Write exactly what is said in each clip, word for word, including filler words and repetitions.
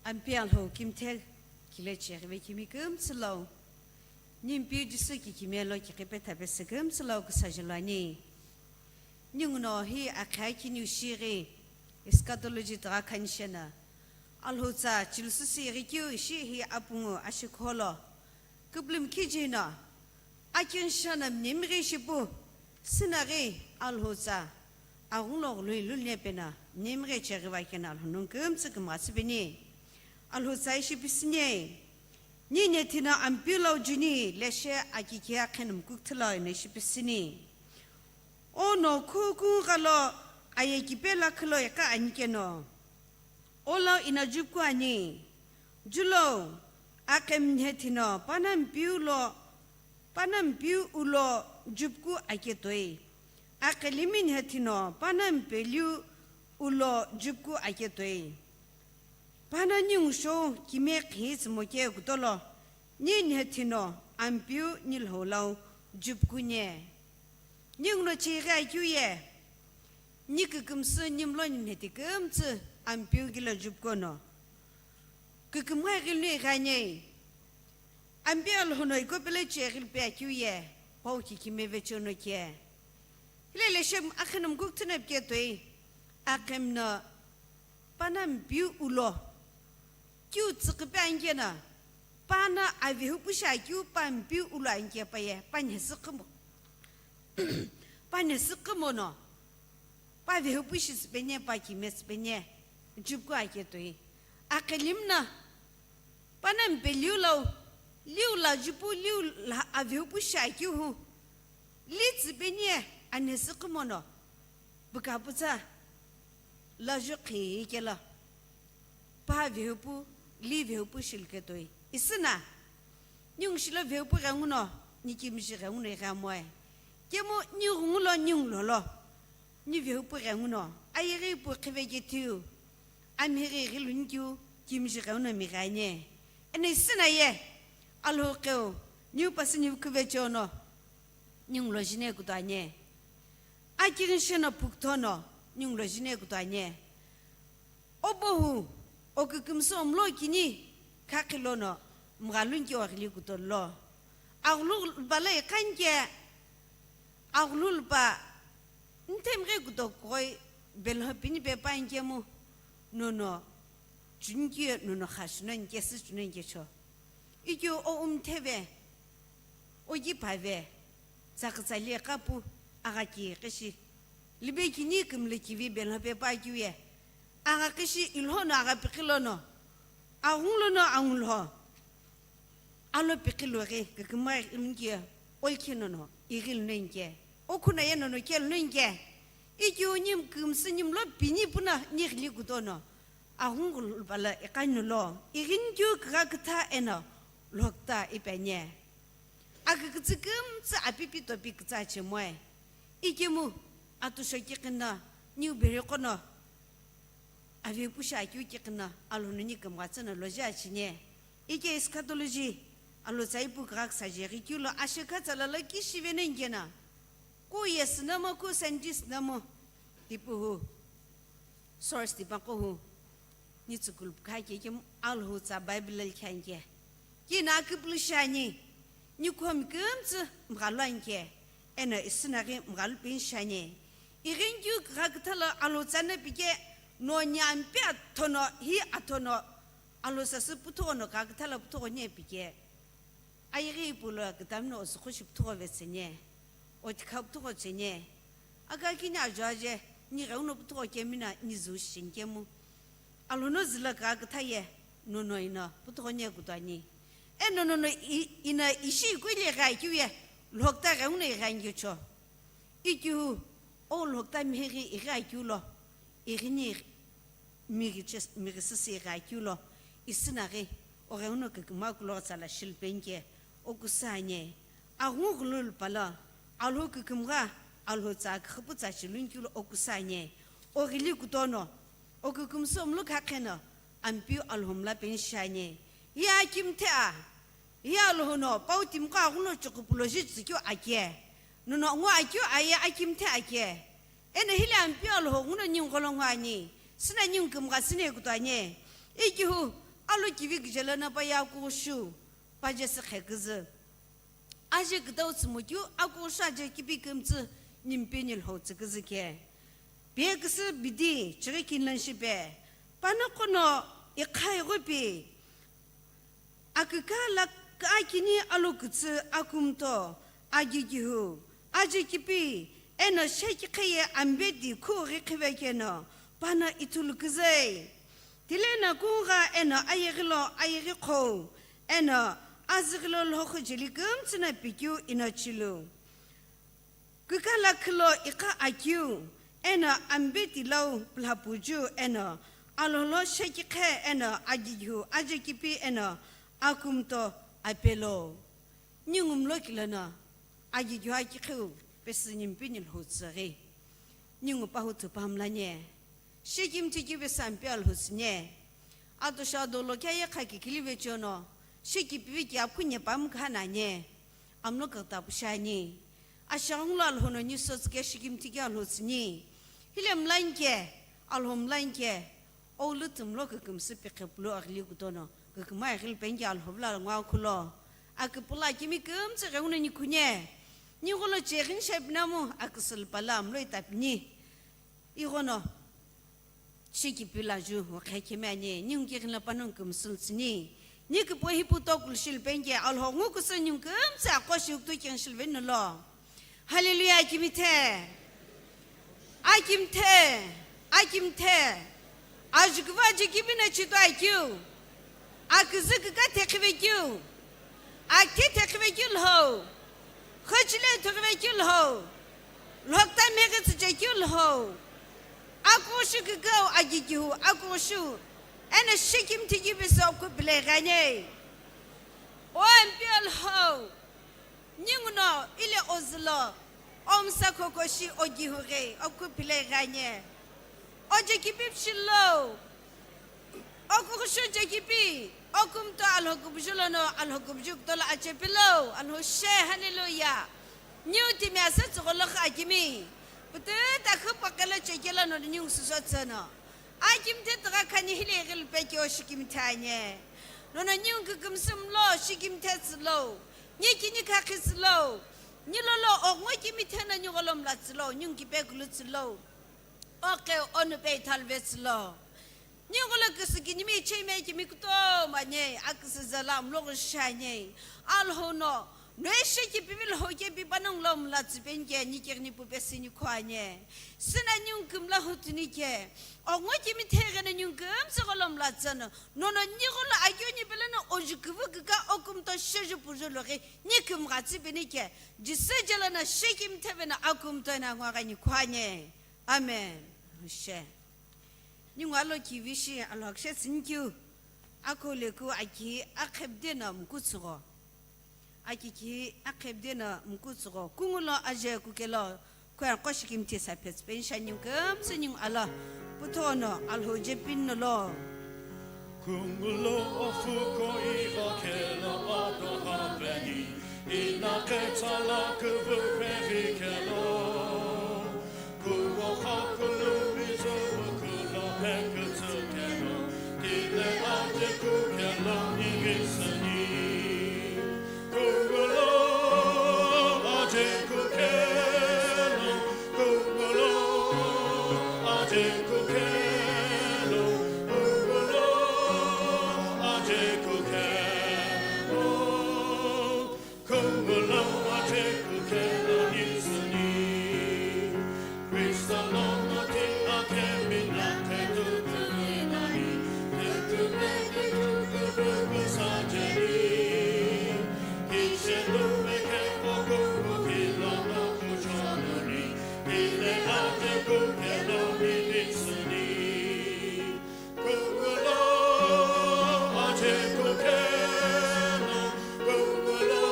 Ampeu Alhou kimthe kile cheghive kimi kümtsü lau, Nimpeu Jisü kikimiye lo kiqipe thapesü kümtsü lau küsajulu ani. Ninguno hi akhi akiniu shighi eschatology tugha khanishena, Alhou tsa chilusüsü ighikeu ishi hi apungu ashikholo, küpülümkhi jino, akinshana mnemghi shipu, sinaghi Alhou tsa, aghungu lo ghului lulnepena, mnemghi cheghiva kena Alhou nungu kümtsü kümgha süpeni. Alhou tsa ishi pisüni, ni nethino Ampeu lau juni leshe akiki akhenumkukthula ino ishi pisüni. Ono khukungu ghalo aye kipe lakhilo iqa ani keno, o lau ino jupku ani. Julo, aqemnhethino panampeu lo, panampeu ulo jupku aketoi. Aqelimi nhethino panampeliu ulo jupku aketoi. Pana ningu shou kime khitsümo ke kutolo, ni nhethino Ampeu ni Lhou lau jupku nye. Ninguno chighi akeu ye, ni kükümsü nimlo ni mheti kümtsü Ampeu gilo jupkuno. Kükümgha ighiluni ighani. Ampeu Alhou no iko pele cheghilu pe akeu ye, pau kikimiye vecheono ke. Hile leshe akhenumkukthuna pike toi, aqemno panampeu ulo. Kiu tsüqhipe ankeno, pana avehupu shi akeu pampeu ulo anke paye, panhesü qhümo. Panhesü qhümono, pavehupu shi süpeni, pakime süpeni, jupku aketoi. Aqelimno, panampeliu lau, liu la jupu, liu la avehupu shi akeu hu, li tsüpeni, anhesü qhümono, pükapütsa, la ju qhi kelo. Pa vehupu, li vehupu shiluketoi. Isüna, ningu shilo vehupu ghenguno, ni kimiji ghenguno ighamoe. Kemu ni ghungulo, ni ngulolo, ni vehupu ghenguno, ayeghi pu khivekethiu, amhighi ighilunikeu, kimiji ghenguno mighani. Eno isüna ye, Alhou qeu, niu pasi niu küvecheono, ningulo jine kutuani. Akirinsheno pukuthono, ningulo jine kutuani. Obohu, okükümsü omlo kini, khakhilono, mghalunke oghili kutolo. Aghulu lupala iqanke, aghulu lupa, nthemghe kutokhoi, belho pini pepa nkemu, nono, chunke nono khashino nkesü chuno nkecho. Ikeu o umtheve, okiphave, tsakütsali iqa pu, agha kiqishi. Libe kini kümlü kivi belho pepa kiu ye. Agha kishi ilhono agha pikhilono. Aghungu lono angulho. Alo pikhiloghi, kükümgha ighilunike, olkhinono, ighilunenike. Okhuna yenono kelunenike. Ikeu ni kümsü nimlo pini puna nighili kutono. Aghungu lupala iqanilo, ighinikeu kugha kütha eno lhokta ipeni. Akükütsü kümtsü apipi topi kütsa chemoe. Ikemu atusho kiqina, niu beriqono, avepushi akeu kiqina, Alhou noni kümghatsüno loji achine. Ike eschatology, Alhou tsa ipu kugha küsaje ghi keu lo ashekha tsala lo kishi venenike na. Ku yes namo, ku scientist namo, tipu hu. Source tipaqo hu, ni tsükulu pukha kekemu Alhou tsa Bible lo likhanike. Kina aküpülü shiani, ni khomi kümtsü mghalu anike, eno isünaghi mghalu peni shiani. Ighinikeu kugha kütha lo Alhou tsa na pike, no ni ampe athono, hi athono, Alhou sasü puthughono kugha kütha lo puthugho ni pike. Ayeghi ipu lo kütamino osükhoshi puthugho vetsüni, otikha puthugho tsüni. Aka kini ajo aje, ni ghenguno puthugho kemina ni zu shinikemu. Alhou no zülo kugha kütha ye, nono ino puthugho ni kutuani. Eno nono i-, ino ishi ikuile ghi akeu ye, lhokta ghenguno ighi anikecho. Ikeu, o lhokta mheghi ighi akeu lo, ighini ighi mighi chis-, mighi süsü ighi akeu lo, isünaghi, o ghenguno kükümgha kuloghi tsala shilupenike, okusü ani. Aghungu ghulu lupala, Alhou kükümgha, Alhou tsa küküpü tsa chiluni keu lo okusü ani. O ghili kutono, o kükümsü omlu khakheno, Ampeu Alhou mla peni shiani. Hi akimthe a, hi Alhou no, pau timiqo aghungu lo chuqu puloji tsükeu ake. Nono ngo akeu aye akimthe ake. Eno hile Ampeu Alhou ghenguno ningu gholo ngo ani, süna ningu kümgha süni kutuani. Ikeu, Alo kivi kije lono pa ye akughushu, pa je sükhe küzü. Aje kütau tsümokeu, akughushu aje kipi kümtsü, nimpini lhou tsü küzü ke. Pie küsü bidi, chighi kinlan shipe. Pano kono ikha ighopi. Aküka la akini alo kütsü akumto, agigihu, aje kipi, eno shekiqhe ye ambeti khu ghikhive keno, pano ithulu küzei. Tilena kungha eno ayighilo ayighi khou, eno azighilo lhokhu jeli kümtsü no pikeu ino chilu. Kükala khilo iqa akeu, eno ambeti lau pulhapuju, eno alholo shekiqhe, eno agigihu aje kipi, eno akumto apelo. Ningu mlo kilono, agigihu akiqheu, pesü nimpini lhou tsüghi. Ningu pahu thu pamlanye. Shikimthi kivi sampi alhusüne. Atoshi adolo kya ye kha kikili vechono. Shikipivi ki aphu nye pam khananye. Amlo kata pushani. Ashanglo alhono niso tsike shikimthi ki alhusüni. Hile mlanke, alho mlanke. Oulu tumlo kükümsü pikhe pulo aghili kutono. Küküma aghili penki alho vla ngwa khulo. Aküpula kimi kümtsü gheuna nikhunye. Nighulo cheghin shepinamu aküsülpala amlo itapini. Ighono, shikipi la ju, okhe kemi ani, ningu kighina panongu kümsülsüni. Ni kipo hipu tokulu shilpenke, alho ngu kusu ningu kümtsü aqo shiuktu keng shilveni lo. Hallelujah, akimithe. Akimithe. Akimithe. Ajukuva ajukipi na chito akeu. Aküzü küka thekhive keu. Akthi thekhive keu lhou. Khüchile thekhive keu lhou. Lhokta meghi tsüche keu lhou. Akughushu kükau agigihu, akughushu. Eno shikimthi kivi so kupile ghanye. O ampio lhou. Ninguno ile ozülo. Omsa khokoshi ogihu ghe, okupile ghanye. Oje kipi pshilo. Okughushu je kipi, okumto alho kubuju lono, alho kubuju kutolo ache pilo, alho she, hallelujah. Niu timi ase tsugolo kha akimi. Putu takhu pakelo chekelo no ningu suso tseno. Akimthe tugha khani hile ghil peke o shikimthe anye. Nono ningu kükümsü mlo shikimthe tsülo. Ni kini khakhi tsülo. Ni lolo ongo kimithe no ni golom la tsülo, ningu kipe kulu tsülo. Oke onu pe ithalve tsülo. Ningulo küsü kinimi cheme kimi kutomo anye, aküsü zala mlogo shanye. Alhono, no eshe ki pivil hoke pi panong lom la tsüpenke, nikirni pupe sini khwanye. Sina nyung kümla hutuni ke. Ongo kimi thegene nyung kümsü golom la tsano. Nono nigulo agyoni peleno oju küvü küka okumto sheju puju logi, ni kümga tsüpeni ke. Jisü jelana shekim thevena akumto na ngwa gani khwanye. Amen. Hushe. Ningu alo kivi shi alo akshe tsünikeu. Akho leku aki akhebde na mkutsugho. Aki ki akhebde na mkutsugho. Kungulo aje kukelo. Kwe koshi kimti sa pets pension ningu kümsü ningu alo. Puthono alo je pinno lo. Kungulo ofuko iva kelo ado haveni. Ina ketsala kuvu pevi kelo. Kuvo khakulu mizo kula pekutsu kelo, tile aje kukelo ni visani. Kungulo aje kukelo, kungulo aje kukelo, kungulo aje kukelo. Kungula aje kukelo ni suni. Kristo lono ti akemi na tetu tuinani. Tetu tetu tukuruku sajeri. Kishelu meke kokuku kilono kuchonuni. Ile aje kukelo ni suni. Kungulo aje kukelo, kungulo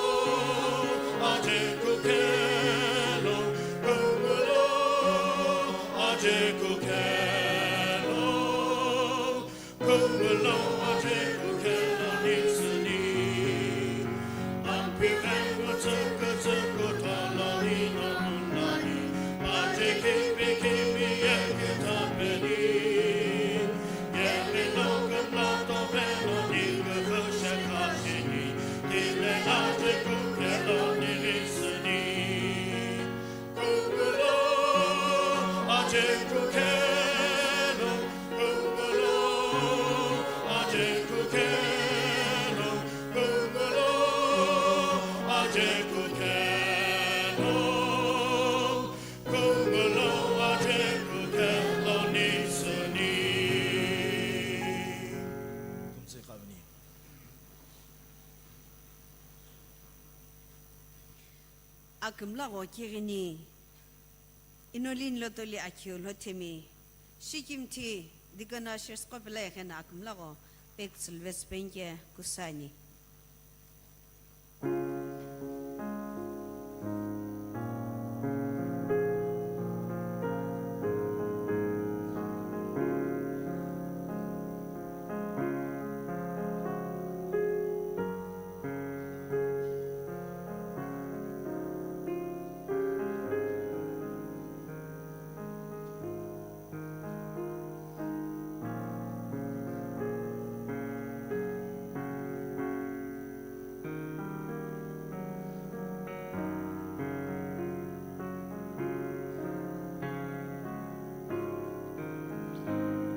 aje kukelo, kungulo aje kukelo, kungulo aje kukelo ni suni. Akümlagho kighini, Inolin Lotoli akhiu Lothemi, Shikimthi, Deacon Ushers qo pela ighena akümlagho, Pek Silves penke kusani.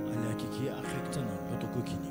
Ani akiki akhekutana lotoku kini.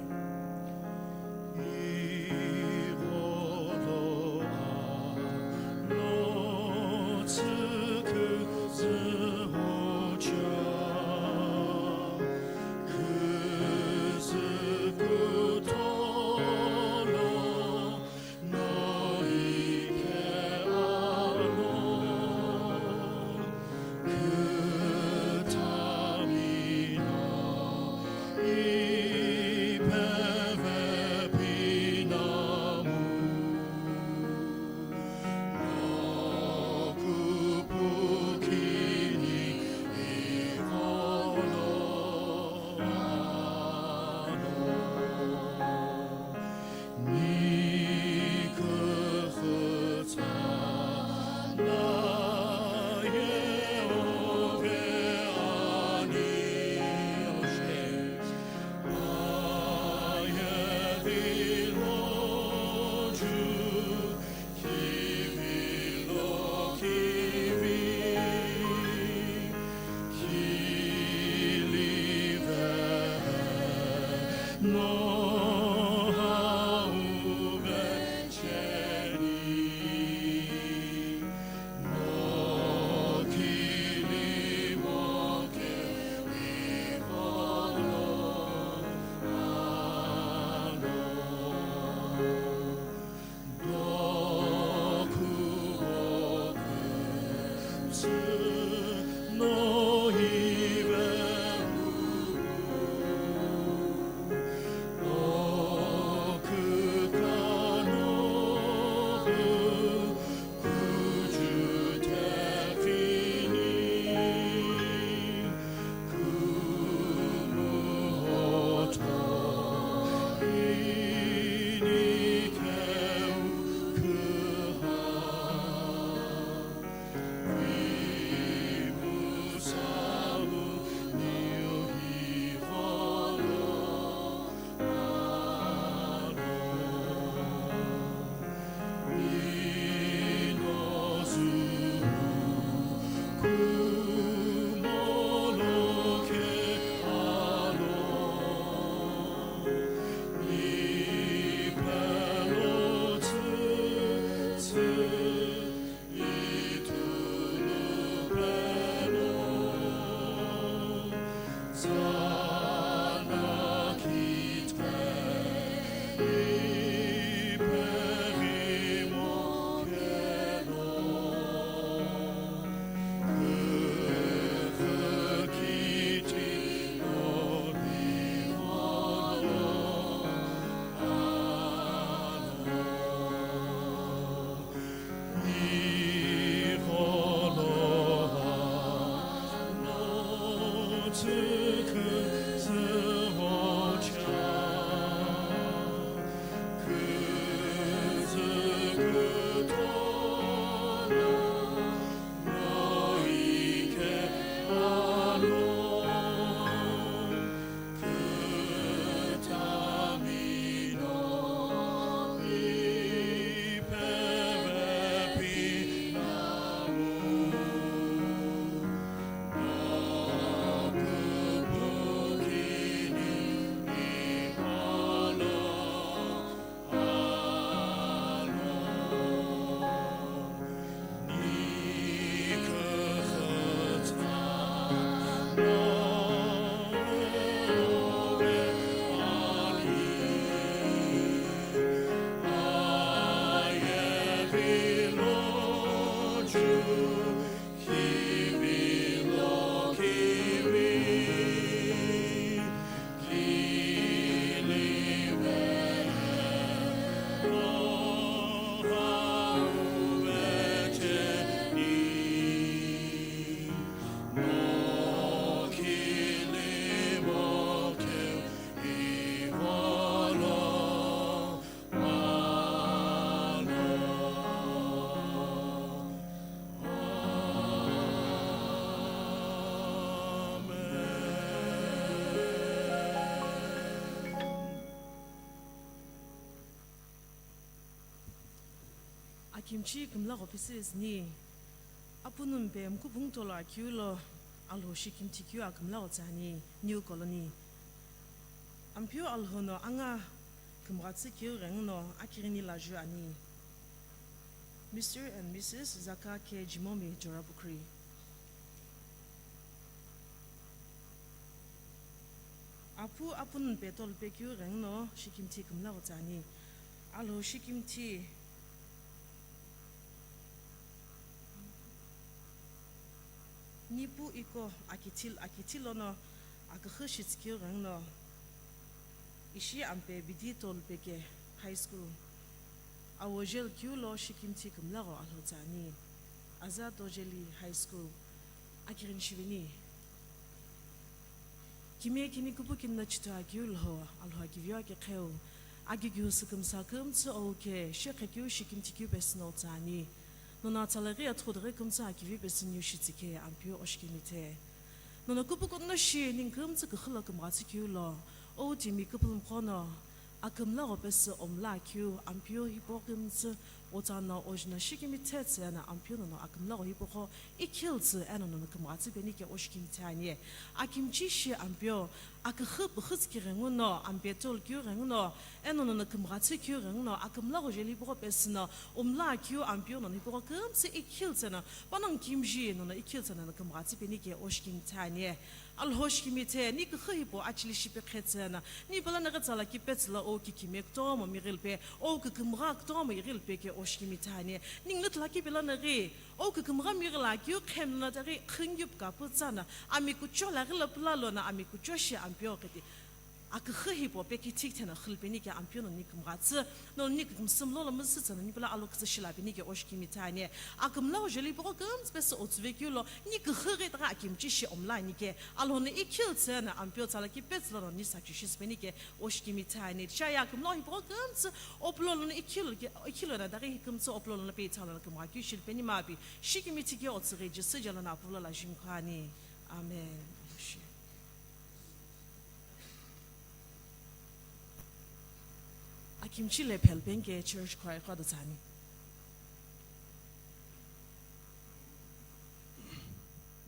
Akimchi kümlagho pieces ni, Apunumpe mkupung tolo akeu lo Alhou shikimthi keu akümlagho tsüani, New Colony. Ampeu Alhou no anga kümghatsü keu ghenguno akighini laju ani. Mister and Missus Zaka K Jimomi, Jorapukri. Apu Apunumpe tolo pe keu ghenguno shikimthi kümlagho tsüani. Alhou shikimthi nipu iko akithil akithil lono aküxü shitsü keu ghenguno ishi ampe B D tolo pe ke high school. Awo jeli keu lo shikimthi kümlagho Alhou tsüani. Aza Tojeli High School. Akighini shiveni. Kimiye kini kupu kini na chitha akeu lho, Alhou akiveo akekhe-u, akikeu sükümsa kümtsü oke, shekhe keu shikimthi keu pesü no tsüani. Nono atsalaghi athughudaghi kümtsü akivi pesü niu shitsü ke Ampeu oshikimthi. Nono kupu kuni no shi ningu kümtsü küxü lo kümghatsü keu lo, o timi küpülümqo no, akümlagho pesü omla keu, Ampeu hipau kümtsü, otsa no ojina shikimthi tsüna Ampeu nono akümlagho hipau qo ikhiltsü eno nono kümghatsü peni ke oshikimthi ani. Akimchi shi Ampeu, aküxü püxütsü keu ghenguno, ampe tolo keu ghenguno, eno nono kümghatsü keu ghenguno, akümlagho jeli hipau qo pesü no, omla keu Ampeu nono hipau qo kümtsü ikhiltsü no, panongu kimiji nono ikhiltsü nono kümghatsü peni ke oshikimthi ani. Alhou shikimthi, ni küxü hipau achili shipe qhetsüna, ni pela naghi tsala kipetsü lo o kikimiye kutomo mighili pe, o kükümgha kutomo ighili pe ke oshikimthi ani. Ningu lütla kipela naghi, o kükümgha mighili akeu khemlana taghi khingip kapu tsüna, ami kucho laghi lo pula lona ami kucho shi Ampeu qhiti. Aküxü hipau pe kithik thena xülpeni ke Ampeu no ni kümghatsü, no ni kükümsü mlo lo müsütsü no ni pela alo kütsü shilapeni ke oshikimthi ani. Akümlagho jeli hipau qo kümtsü pesü otsüve keu lo, ni küxü ghi taghi akimchi shi omla ani ke, Alhou no ikhiltsü no Ampeu tsala kipetsü lono ni sakhi shisüpeni ke oshikimthi ani. Shaya akümlagho hipau qo kümtsü opulo lono ikhilo ke, ikhilo na taghi kümtsü opulo lono pe ithalo no kümgha keu shilpeni mapi, shikimthi ke otsüghi Jisü jalo no apulo la jimkhani. Amen. Akimchi le phelpeni ke church choir qo do tsüani.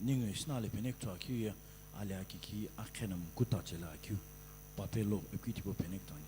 Ningu ishi na le pene kutomo akeu ye, ale akiki akheno mkuta chela akeu, papelo epikitipo pene kutomo ani.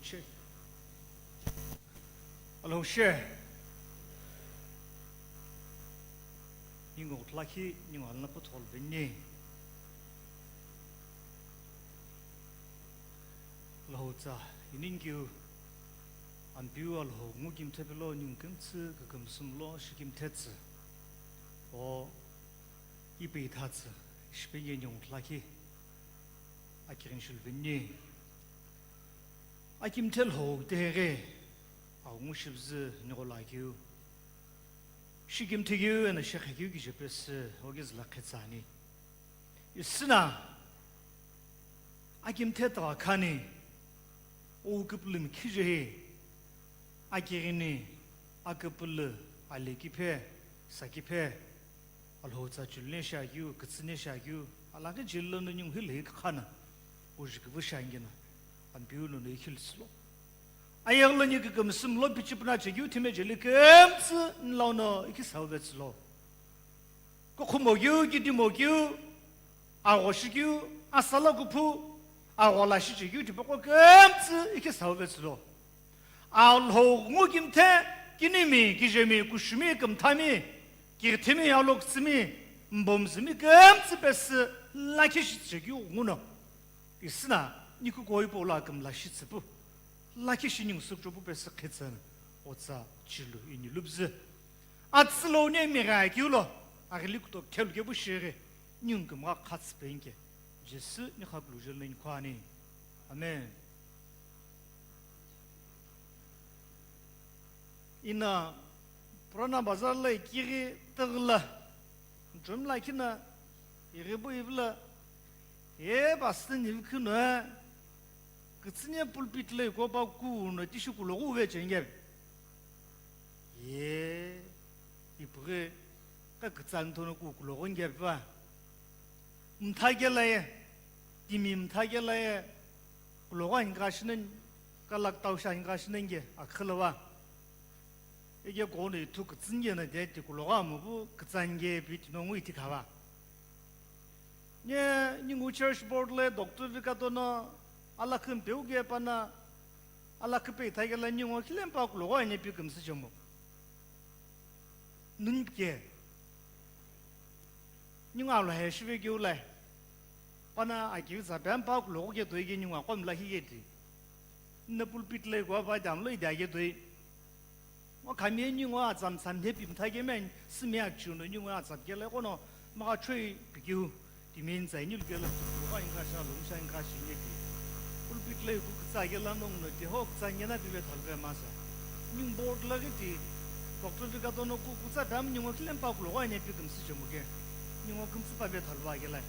Che. Alhou she. Ningu lakhi, ningu alna puthol bini. Alhou tsa, iningkiu, Ampeu Alhou, ngu kimthe pelo, ningu kimtsü, kükümsümlo, shi kimthe tsü. O, ipe itha tsü, shipenge ningu lakhi, akirin shilvini. Akimthe lhou teheghe, aghungu shibzü nighola keu, shikimthe keu eno shekhe keu kije pesü, ogizü la khetsani. Isina, akimthe tawa khani, o ukupulumi khijehi, akirini, akupulu, alekiphe, sakiphe, Alhou tsa chilune shiakeu, kütsüne shiakeu, alaghi jililo no ningu hilhei khana, ujukivu shiangina, Ampeu no no ikhilsülo. Ayeghi lo ni kükümsümlo pichipuna chekeu thime jeli kümtsü nlau no ikhisau vetsülo. Kukhumo keu, kidimo keu, agho shikeu, asala kuphu, agho la shichekeu tipaqo kümtsü ikhisau vetsülo. Alhou ngu kimthe, kinimi, kijemi, kushumi, kümthami, kirthimi, alokütsümi, mbomzümi, kümtsü pesü, lakhi shichekeu nguno. Isina, nikuko ipo la kümla shitsüpu, lakhi shi ningu sükchopu pesü khetsü, otsa chilu ini lubzü. Atsülo ne migha kiulo, aghili kuto khelu kepu shiri, ningu kümgha khatsü penke, Jisü ni khakulu jelo ni khwani. Amen. Ina Purana Bazar lo ikighi tüghüla, jumla khina ighibu ivila, e pastor nivi khino, kütsüne pulpit lo ikopa kuno tishi kuloghu uve chenge. Ye, ipughi, ka kütsa ntono ku kulogho ngepa. Mtha kela ye, timi mtha kela ye, kulogho ahinka shinen, ka lockdown shi ahinka shinen ge, akhila wa. Ege kono ithu kütsünge na de ti kulogho amubu kütsange pi tino ngui ti khawa. Nye, ningu church board le doctor vikato no, alakhi mpeu ge pana, alakhi pe ithai kela ningu khilempa kulogho ine pi kümsü chemo. Nunke. Ningu alo he shive keu lai. Pana akiu tsa pempa kulogho ke toi ke ningu akom la hi ke ti. Nna pulpit le ko pa dam lo ida ke toi. Ngo khami ningu atsam sam he pimtha ke men, simi achu no ningu atsam ke le kono, ma choi pikiu. Timi nzai ni lukela, wa inka sha lo, sha inka shi ni ti. Pulpit le ku kutsa kela nong no ti ho kutsa ngena pi ve thalve masa. Ning board la ki ti, doctor vikato no ku kutsa dam ningo kilempa kulo wa ne pi kümsü chemuke. Ningo kümsü pa ve thalva kela.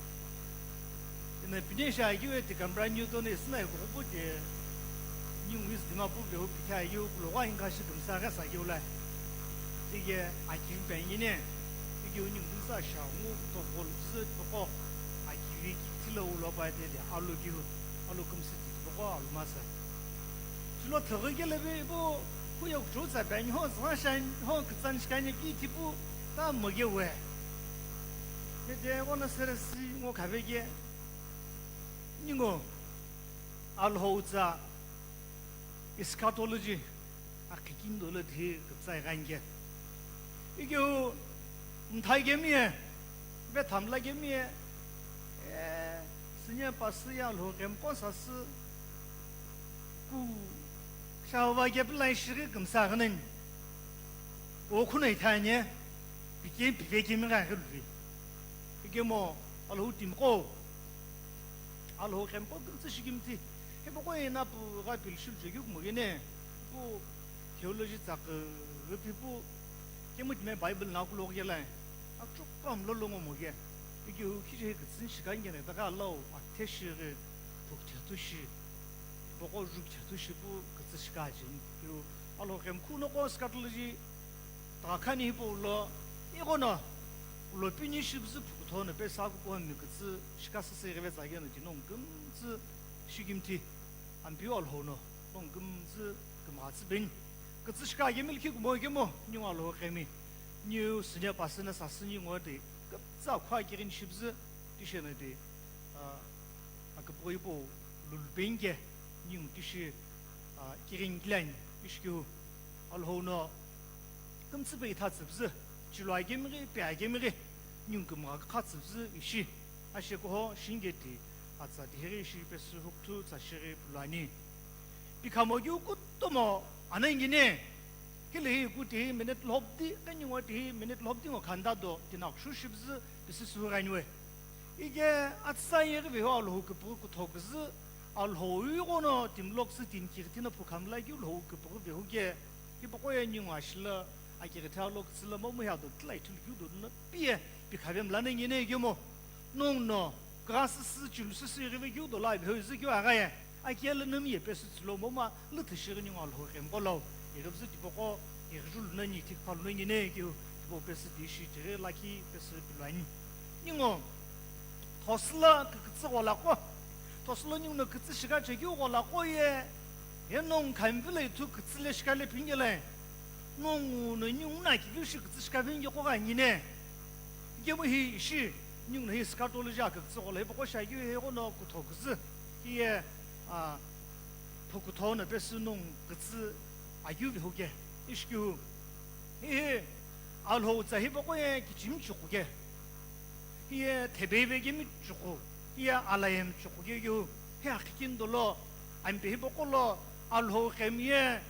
Ina pine sha ki ve ti Cambridge Newton is na ku bu ti. Ning wis dima pu ve hu pi kha yu kulo wa inka shi kümsa ka sa yu la. Ige aki pe ni ne. Ige ning kümsa sha ngu to bol sü to ko. Akivi ki tilo ulo pa de de alu ki hu, alu kümsü ti tipaqo alu masa. Tilo thügü kele be ipu, hu yok chu tsa ben ho zwa shan ho kütsan shikani ki tipu ta mage we. Ne de ona seresi ngo kave ge. Ningo, Alhou tsa eschatology, akhikin dolo dhi küptsai ghange. Ikeu mthai kemi e, vethamla kemi e, e, sinya pasi ya lho kemko sasü ku shava kepilai shiri kümsa ghanen. O khunai thanye, pike pike kemi gha ghi lhi. Ikemo Alhou timko, Alhou kemko kümtsü shikimthi. Hipaqo ena pu gha pil shul chekeu kumo gene, pu theology tsakü ghi pu, kemu time Bible na kulo ghe lai, akchuk pam lo longo mo ghe, ikeu khiche kütsün shikangene ta gha lau, athe shi ghi, thuk chatu shi, hipaqo juk chatu shi pu kütsü shika jin, ikeu Alhou kemkhu no ko scatology, ta khani hipau lo, ighono, lo pini shibzü phukutho no pe sa kuko mi kütsü shika sese ghi ve tsageno tino kümtsü shikimthi. Ampeu Alhou no, nong kümtsü kümgha tsü ben. Kütsü shika kemi lkhi kumo kemo, ningu Alhou kemi. Niu sinya pasü na sasü ningu de, küptsa khua kirin shibzü, tishena de, a, aküpoi po lulbenge, ningu tishi, Kirin kilan ishikeu Alhou no kümtsü pe itha tsüpzü, chilo akemi ghi, pe akemi ghi, ningu kümgha kükha tsüpzü ishi, ashekoho shingeti atsa tihiri ishi pesü hukuthu tsa shiri pulani. Pikhamo keu kutomo anangine, hilehi kuti minute lhobdi, kanyingo tihi minute lhobdi ngo khanda do, tinakushu shipzü, pisi suhuraniwe. Ike atsa yeghi vehu Alhou küpüghü kutho küzü, Alhou ighono timi loküsü timi kighithi no phukhamla keu Alhou küpüghü vehu ke, hipaqo ye ningu ashila, akighithi alo kütsüla momu hi ado tila ithulu keu do no piye, pikhave mlana ngine kemo, nonguno, kugha süsü, chilu süsü ighive keu do la vehu izü keu aghaye, akiyela nami ye pesü tsülo moma, lüthü shighi ningu Alhou qemqo lau, ighipzü tipaqo, ighijulu nani, thikphalu nangine keu, tipaqo pesü tishi tighi lakhi pesü piluani. Ningu, thosüla kükütsü gholaqo. Thosüla ninguno kütsü shikha chekeu gholaqo ye, ye nongu khamvila ithu kütsü le shikha le pingele. Nonguno ninguno akikeu shi kütsü shikha pinge qo gha ngine. Ikemu hi ishi, ninguno hi eschatology akükütsü ghola, hipaqo shakeu hi ghono kutho küzü. Hiye, a, phukutho no pesü nongu kütsü akeu vehu ke. Ishikeu. Hihi, Alhou tsa hipaqo ye kichimi chukhu ke. Hiye thebeive kemi chukhu, hiye alayem chukhu keu, hi akhi kini dolo, ampe hipaqo lo, Alhou qemi ye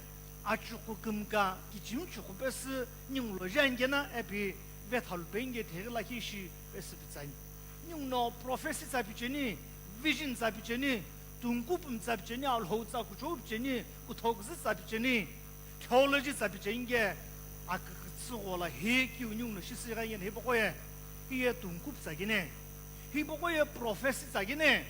achukhu kümka kichimi chukhu pesü ningu lo jengena epi vethalu penge theghi lakhi ishi pesü pitsani. Ninguno prophecy tsa picheni, vision tsa picheni, tungkupum tsa picheni, Alhou tsa kuchou picheni, kutho küzü tsa picheni. Theology tsa picheni ke akükütsü ghola hi keu ninguno shisü ghi yena hipaqo ye, hiye tungkup tsa kene, hipaqo ye prophecy tsa kene,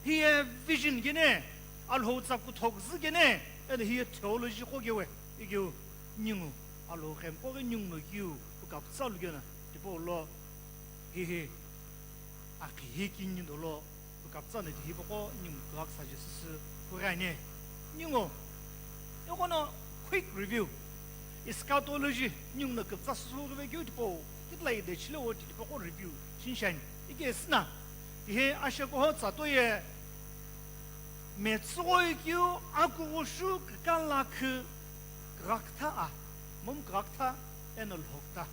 hiye vision kene, Alhou tsa kutho küzü kene, eno hiye theology qo kewe, ikeu ningu, Alhou qemqo ghi ninguno keu, pukapütsa lu kena, tipau lo, hihi, akhi hi kini dolo, pukapütsa no tihi paqo ningu kugha küsa je süsü hurani. Ningu, ighono quick review. Eschatology, ninguno küpütsa süsü hurive keu tipau, kitila idechile o ti tipaqo review shinshani. Ike süna, tihi ashekoho tsa toye, metsüghoi keu akughushu kükala khü kugha kütha a, momu kugha kütha eno lhokütha.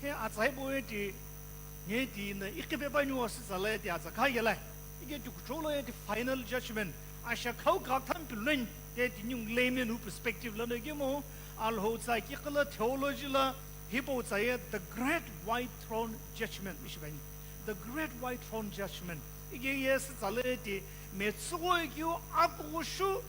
Hi atsa hipau ye ti, nge ti no iqhipe paniu asütsala ye ti atsa kha yela. Ike ti kuchou lo ye ti final judgment. Ashekhau kugha kütha mpilu nani, te ti ningu layman wu perspective lono ikemu, Alhou tsa kiqi lo theology lo, hipau tsa ye the great white throne judgment ishi pani. The great white throne judgment. Ike ye sütsala ye ti, metsüghoi keu akughushu,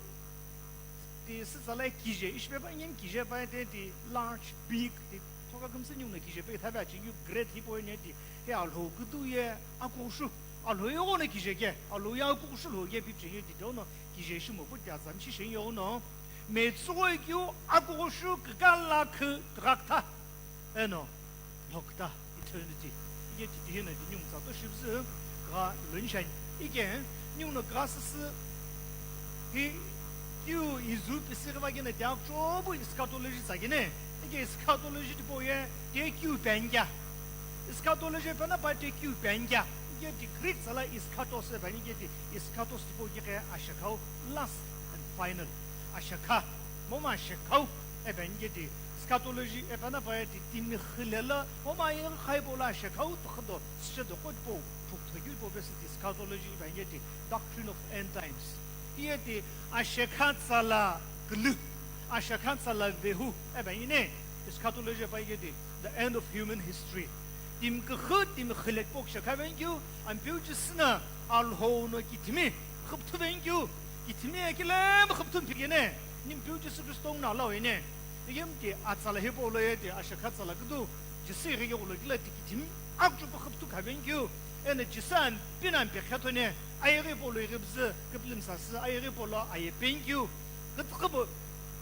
ti sütsala ye kije, ishi pepa inyem kije pa ye te ti large, big, ti thoka kümsü ninguno kije pe thape achi keu great hipau ye ne ti, he Alhou küdu ye akughushu, Alhou ye ighono kije ke, Alhou ye akughushu Alhou ye pi picheni ye ti dono kije shimo pu ti atsami shi shen ye uno, metsüghoi keu akughushu kükala khü kugha kütha. Eno, lhokütha, eternity. Ike titihi no ti ningu tsa to shipüzü, kugha loni shani. Ike, ninguno kugha süsü, hi, keu izu pisi ghiva kena ti akuchopu eschatology tsa kene. Ike eschatology tipau ye, te keu pe ani kea. Eschatology pe na pa te keu pe ani kea. Ike ti Greek tsala eschatos e pe ani ike ti eschatos tipau ye ke ashekhau, last and final. Ashekha. Momu ashekhau, e pe ani ike ti, eschatology, e pe na pa ye ti timi xile lo, momu aye khai bo lo ashekhau, tokhodo, sche do kot po, thuk thoki po pe sü ti eschatology, e pe ani ike ti, doctrine of end times. Iye ti, ashekha tsala külü, ashekha tsala vehu, e pe ani ne, eschatology e pe ani ike ti, the end of human history. Timi küxü, timi xile po shekha pe ani keu, Ampeu Jisü no Alhou no kithimi xüpthu ve ani keu, kithimi ye kile xüpthu mphikene, Nimpeu Jisü Kristo nguno lau ene. Iyemu ti atsala hipau lo ye ti ashekha tsala küdu, Jisü ighi keghulo kile ti kithimi akuchupu xüpthu kha ve ani keu, eno Jisü ampina ampe khetho ne, ayeghi hipau lo ighipüzü, küpülümsasü, ayeghi hipau lo aye pe ani keu, kütükhüpu,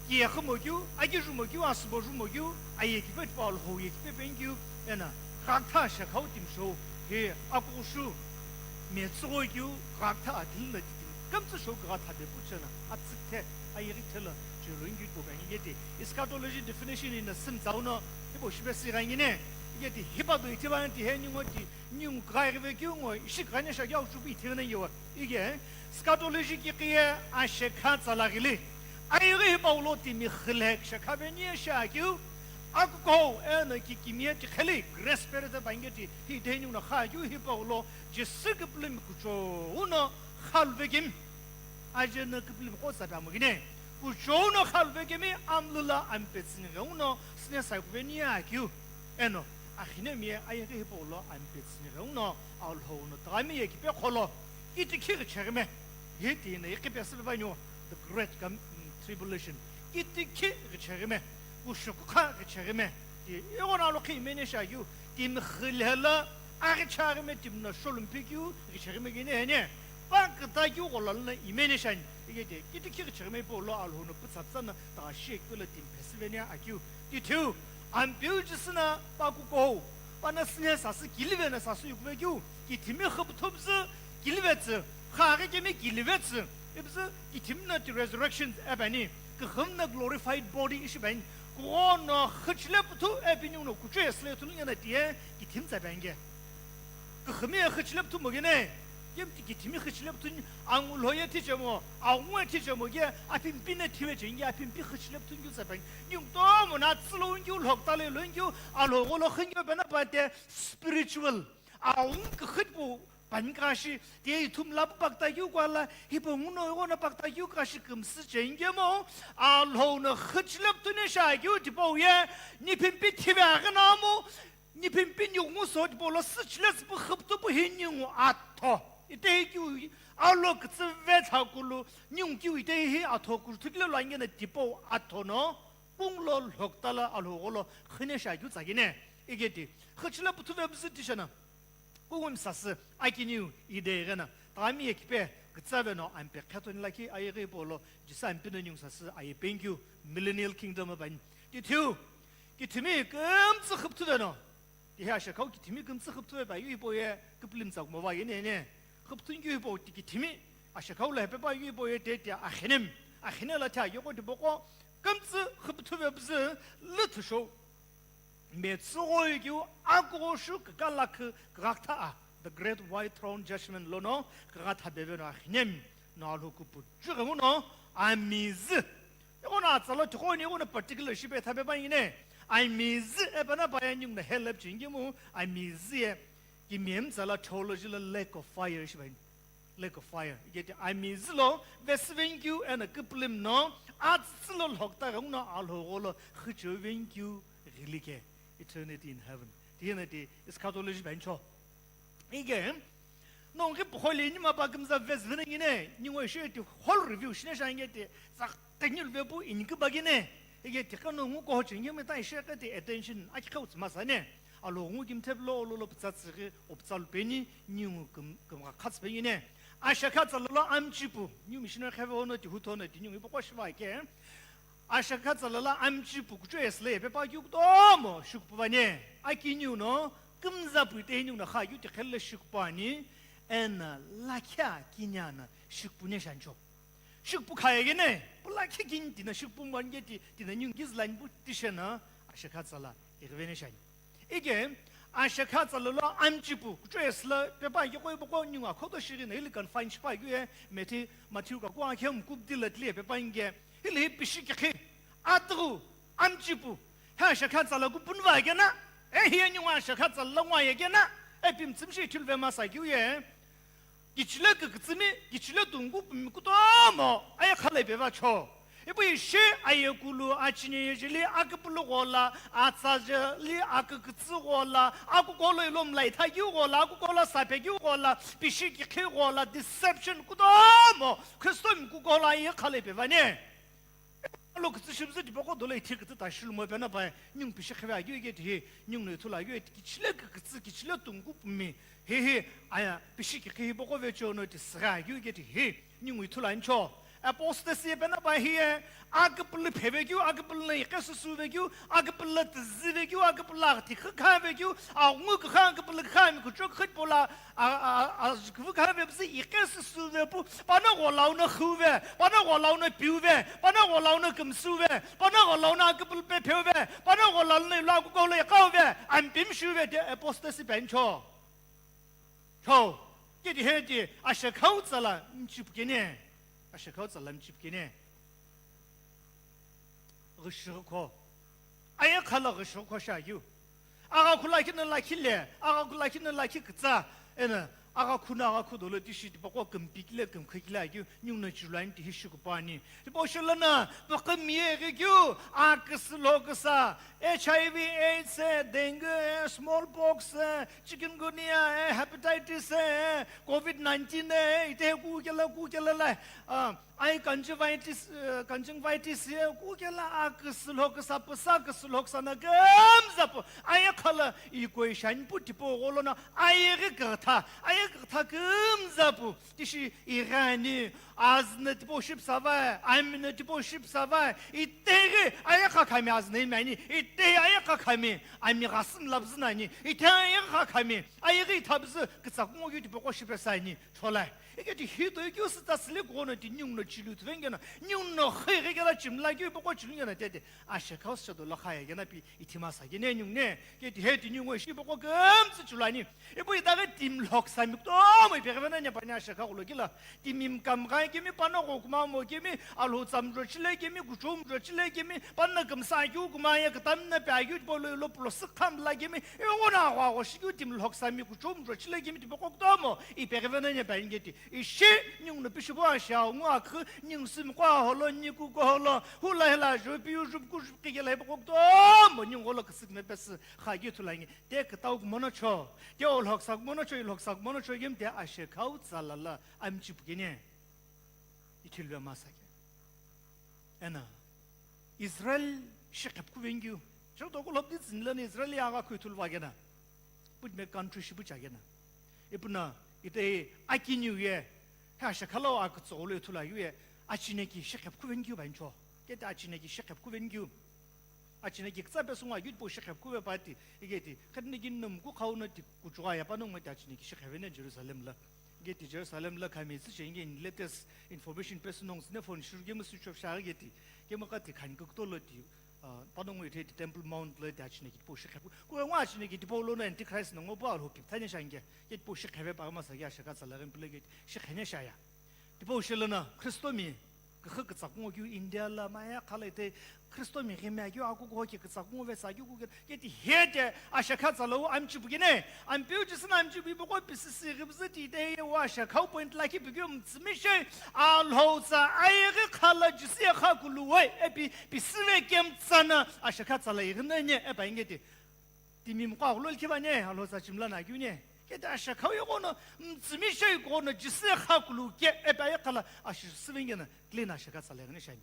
kiye xümo keu, akiju mo keu, asübo ju mo keu, aye kipe tipau Alhou ye kipe pe ani keu, eno, kugha kütha shekhau timi shou, hi akughushu, metsüghoi keu kugha kütha akilü no titimi kümtsü shou kugha kütha pe puchena, atsükithe, ayeghi kithelo, chelo ingitpo pe ani ike ti, eschatology definition ino sümtsau no, hipau shipe si ghi ani ne, ike ti, hipa do ithi va ani ti he ningu ti, ningu kugha ighive keu ngo, ishi kugha ne shakeu akuchupu ithi ghi na yewa. Ike, eschatology kiqi ye ashekha tsala ghili, Ayeghi hipau lo timi xile kishakhaveni ye shiakeu, akukuhou eno kikimiye tiqheli, grace period pangeti hi dehi ninguno xaakeu hipau lo, Jisü kipulimi kuchou no xaluvekemi. Ajeno kipulimi qo tsa pe amokine. Kuchou no xaluvekemi amlula ampetsüni ghenguno sine saikuveni ye akeu. Eno, axinemi ye ayeghi hipau lo ampetsüni ghenguno Alhou no tüghami ye kipe qholo, kitikhi ghicheghi me. Hi tino iqi pesüve vanio, the great gam-, mm, tribulation. Kitikhi ghicheghi me. Kushukukha ghicheghi me. Ti, ighono alo qhi imeni shiakeu, timi xile lo aghichaghi me, timi no sholumpikeu ghicheghi me kini eni. Pa kütakeu ghola lono imeni shiani. Ighi ti, kitikhi ghicheghi me hipau lo Alhou no pütsa pütsa no tügha shi keu lo timi pesüveni akeu. Tithiu, Ampeu Jisü no pa kukuhou, pa no sine sasü kilive no sasü ikuvekeu, kithimi xüpüthupüzü kilivetsü, xaghi kemi kilivetsü, ipüzü kithimi no ti resurrection epani, küxümi no glorified body ishi pani, kughono xüchile püthü epi ninguno kuchou ye sile ithulu ngena tiye kithimi tsa penge. Küxümi ye xüchile püthü mokene. Kemti kithimi xüchile püthü ni angulho ye thichemo, aghungu ye thichemo ke, apimpi no thive chenge, apimpi xüchile püthü ngeu tsa penge. Ningu kutomo no atsü lo ngeu, lhokta lo ngeu, Alhou gholo xü ngeu pena pate spiritual. Aghungu küxü tipau pani kashi, tiye ithulu mla pu pakta keu kuala, hipau nguno ighono pakta keu kashi kümsü chengemo, Alhou no xüchile püthü ni shiakeu tipau ye, nipimpi thive aghi no mu, nipimpi ningu so tipau lo süchile süpü xüpüthupü hi ningu atho. Itehi keu alo kütsüve thakulu, ningu keu itehi hi atho kuthu kile lo angena tipau atho no, kung lo lhokta lo Alhou gholo xüni shiakeu tsakine. Ighi ti, xüchile püthüve püzü tishena. Kungumi sasü akiniu ideghi no, tüghami ye kipe kütsave no ampe qhethoni lakhi ayeghi hipau lo, Jisü ampe no ningu sasü aye penkeu, millennial kingdom pani. Tithiu, kithimi kümtsü xüpüthüve no. Tihi ashakhau kithimi kümtsü xüpüthüve pa yu hipau ye kipulimi tsa kumo va yeni yeni. Xüpüthü ngeu hipau ti kithimi ashakhau lo hepe pa yu hipau ye te ti axinem. Axine lo thi ayeqo tipaqo kümtsü xüpüthüve püzü lüthüshou. Metsüghoi keu akugho shu kükalakhü kükhaktha a, the great white throne judgment lono kükhatha peve no axinem no Alhou kupuchu ghenguno amizü. Ighono atsa lo tiqo ni ighono particular shipe thape pa ingine. Amizü epana pa ye ninguno help chingemu amizü ye. Kimiyemi tsa lo theology lo lake of fire shipe. Lake of fire. Ighi ti amizü lo vesüvenkeu eno kipulimi no atsütsü lo lhokta ghenguno Alhou gholo xücheuvenkeu ghili ke. Eternity in heaven. Tiye no ti eschatology bencho. Ighi, nongu pukholi nima pa kümza vesüvene ngine, ningu ishi ti whole review shine shange ti, zak Tenyul vepu inikübakene, ike tikha no ngu kohoche ngemi ta ishe kati attention aki khau tsü masane. Alo ngu kimthep lo olo lo pütsa tsüghi, opütsa lupeni, ningu küm-, kümgha khatsü pengine. Ashakha tsalala amchipu, new missionary kheve ono ti huthono ti ningu ipokwa shiva ke. Ashakha tsalala amchipu, kucho esle, pepa kyu kutomo, shukupane. Aki ningu no, kümza puite ningu no kha kyu tikhelle shukupani, ena lakhya kinyana, shukupune shancho. Shikpu khayegene, pula khikini tina shikpu mbange ti, tina ningu gizlan bu tishena, ashakha tsala, ighvene shani. Ike, ashakha tsala lo amchipu, kucho esla, pepa yoko iboko ningu akhoto shiri na ili confine shipa yu e, meti, Matthew ka kwa khem kub dilatli e pepa inge, ili hi pishi kikhi, atru, amchipu, ha ashakha tsala ku punva gena, e hi ningu ashakha tsala ngwa yegena, e pimtsimshi chulve masa kyu ye. Kichile kükütsümi, kichile tungkupumi kutomo, aye khalai pevacho. Ipu ishi aye kulu, achine yejili, aküpülü ghola, atsajeli, akükütsü ghola, akukolo ilo mlaitha kyu ghola, akukolo saphe kyu ghola, pishi kikhi ghola, deception kutomo, Kristo mi kukola aye khalai pevane. Alo kütsü shibzü tipaqo dolo ithi kütsü ta shilumo pena pae, ningu pishi khive agyu ike tihi, ningu no ithulu agyu ike kichile kükütsü, kichile tungkupumi, hihi, aya, pishi kikhi hipaqo vecho no ti sgha agyu ike tihi, ningu ithulu ancho. Apostasy pena pae hiye, aküpülü pheve kyu, aküpülü iqe susu ve kyu, aküpülü tüzü ve kyu, aküpülü agthi khükha ve kyu, aghungu kükha, aküpülü kükha mi kucho khit pola, A, a, a, kuvukha ve püzü iqe süsü ve pu, pano gholau no khu ve, pano gholau no piu ve, pano gholau no kümsü ve, pano gholau no aküpülü pe pheu ve, pano gholau no ilo akukolo iqau ve, ampim shu ve ti apostasy pencho. Cho, kiti he ti, ashakhau tsala mchipkene, ashakhau tsala mchipkene. ghüshüghü kho. Ayekha lo ghüshüghü kho shiakeu. Aghakhu lakhi no lakhi le, aghakhu lakhi no lakhi kütsa, eno aghakhu no aghakhu dolo tishi tipaqo kümpi kile kümkhe kile akeu, ninguno chilani tihi shikupu ani. Tipau shi lono, püqü miye ighikeu, aküsü lo küsa, H I V, AIDS, dengue, smallpox, chikungunya, hepatitis, covid nineteen, itehi kukela kukela la, ah, ai conjunctivitis, eh, conjunctivitis ye kukela aküsü lo küsa, püsa küsü lo küsa no kümzapu, ayekha lo equation pu tipau gholo no, ayeghi kütha, ayeghi kütha kümzapu, tishi ighani, azü no tipau shi püsavai, ami no tipau shi püsavai, itaghi ayekha khami azü no imi ani, itaghi ayekha khami ami ghasü no lapüzü no ani, itaghi ayekha khami ayeghi itha püzü kütsa kungu keu tipaqo shi pesü ani. Cholai. Ike ti hi toi keu sütsa süle kugholo ti ninguno chilu ithuveni keno, ninguno xighi kela chimla keu ipaqo chilu keno tete. Ashekhau sücha dolo khaya keno pi ithi masa keno ninguno. Ke ti he ti ninguno ishi ipaqo kümtsü chilani. Ipu itaghi timi lhoksami kutomo ipeghi veno nyepa ni ashekha kulo kila. Timi mkamgha kemi, pano ghokuma mo kemi, alhou tsamjo chile kemi, kuchomjo chile kemi, panna kümsa keu kuma ye kütamna pe akeu tipau lo ilo pulo sükha mla kemi, ighono aghua agho shikeu timi lhoksami kuchomjo chile kemi tipaqo kutomo ipeghi veno nyepa ingeti. Ishi ninguno pishipu ashau ngu akhü, ningu sümqo aholo, niku koholo, hula hela ju, piu ju, ku ju, kikela ipaqo kutomo ningu gholo küsüküme pesü khakeu thulangi. Te kütau kumono cho, te olhoksa kumono cho, ilhoksa kumono cho, yem te ashekhau tsala lo amchipu keno. Ithulu ve masa ke. Eno, Israel shiqhepkhu veni keu. Cheu toku lhopdi tsini lono Israel ye aghakhu ithulu va keno. Putime country shipu cha keno. Ipuno, itehi akiniu ye, he ashekha lo akütsüghü lo ithulu akeu ye, achineki shiqhepkhu veni keu vancho. Kete achineki shiqhepkhu veni keu. Achineki kütsa pesü ngo akeu tipau shiqhepkhu ve pa ti, iketi, khetneki no mku khau no ti kuchugha ye panongu ti achineki shiqheveni Jerusalem lo. Iketi Jerusalem lo khami tsüche inge latest information pesü nongu tsüne phone shiru kemu switch off shiaghi keti, kemu kati khani kükto lo ti, ah, panongu ite ti Temple Mount lo ti achineki tipau shiqhepkhu. Kuwe ngo achineki tipau lono Antichrist no ngo pu alhou kipthani shange, ke tipau shiqheve pa masa ke ashekha tsala ghi mpilo keti, shiqhene shaya. Tipau shi lono Khristomi küxü kütsa kungu keu India lo, mayekha lo ite Khristomi ghimi akeu akuku hoke kütsa kungu vesa akeu kuke, keti he te ashekha tsala wu amchipu keno, Ampeu Jisü no amchipu ipaqo pisisi ghipüzü ti ite ye wu ashekhau point lakhi pikeu mütsümishei, alhou tsa ayeghi kha lo Jisü ye khakulu we, epi pisive kemtsa no ashekha tsala ighi no nye, epa ingeti. Timi mqo aghulo likhi vani, alhou tsa chimla no akeu ni. Kete ashekhau ighono, mtsümishei ighono, Jisü ye khakulu ke, epi ayekha lo, ashi süveni keno, clean ashekha tsala ighini shani.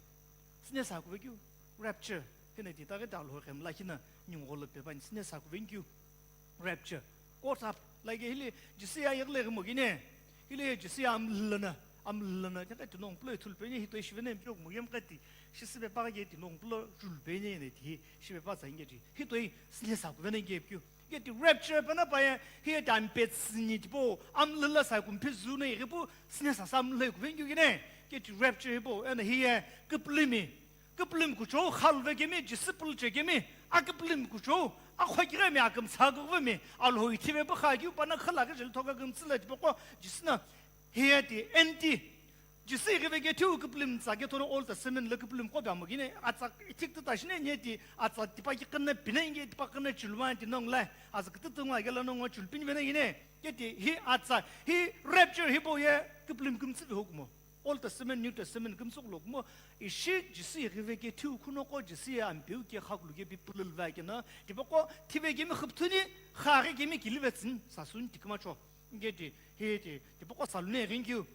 Süne sa kuve keu, rapture, hino ti taghi ta alhou ghimla khino, ningu gholo pepani, süne sa kuveni keu, rapture. Caught up, like hili, Jisü ye ayeghi lo ighimo keno, hili Jisü ye amlhü lono, amlhü lono, kete ti nongu pulo ithulu peni, hi toi shiveni, mpio kumo yem kati, shi süpe pa keti nongu pulo julu peni, ne ti, shipe pa tsa ingeti. Hi toi süne sa kuveni keu keu. Keti rapture pena pa ye, hi ye ti ampetsüni tipau, amlhü lo sa kumphe zu no ighi pu, süne sa sa amlhü kuveni keu keno. Keti rapture hipau, eno hi ye küpülümi. Küpülümi kuchou khaluve kemi, Jisü pulche kemi, aküpülümi kuchou, akhokighi mi akümtsa kughuve mi, alhou ithive pu kha keu pa no khüla khe jeli thoka kümtsü lo tipaqo, Jisü no, hi ye ti, enti, Jisü ighive kethiu küpülümi tsa kethono Old Testament lo küpülümi qo pe amo keno, atsa ithikütü ta shine nye ti, atsa tipa ki kena pine inge tipa kena chiluvani ti nongu lo, azü kütütü ngo akelo nongu chilupini veno keno, keti hi atsa, hi rapture hipau ye küpülümi kümtsü ve hukumo. Old Testament, New Testament kümtsü kulo kumo, ishi Jisü ighive kethiu khunoqo Jisü ye Ampeu ke khakulu ke pi pululuvea keno, tipaqo thive kemi xüpüthuni, khaghi kemi kilive tsüni, sasuni tikümacho. Ingeti, hi ti, tipaqo saluni ighini keu,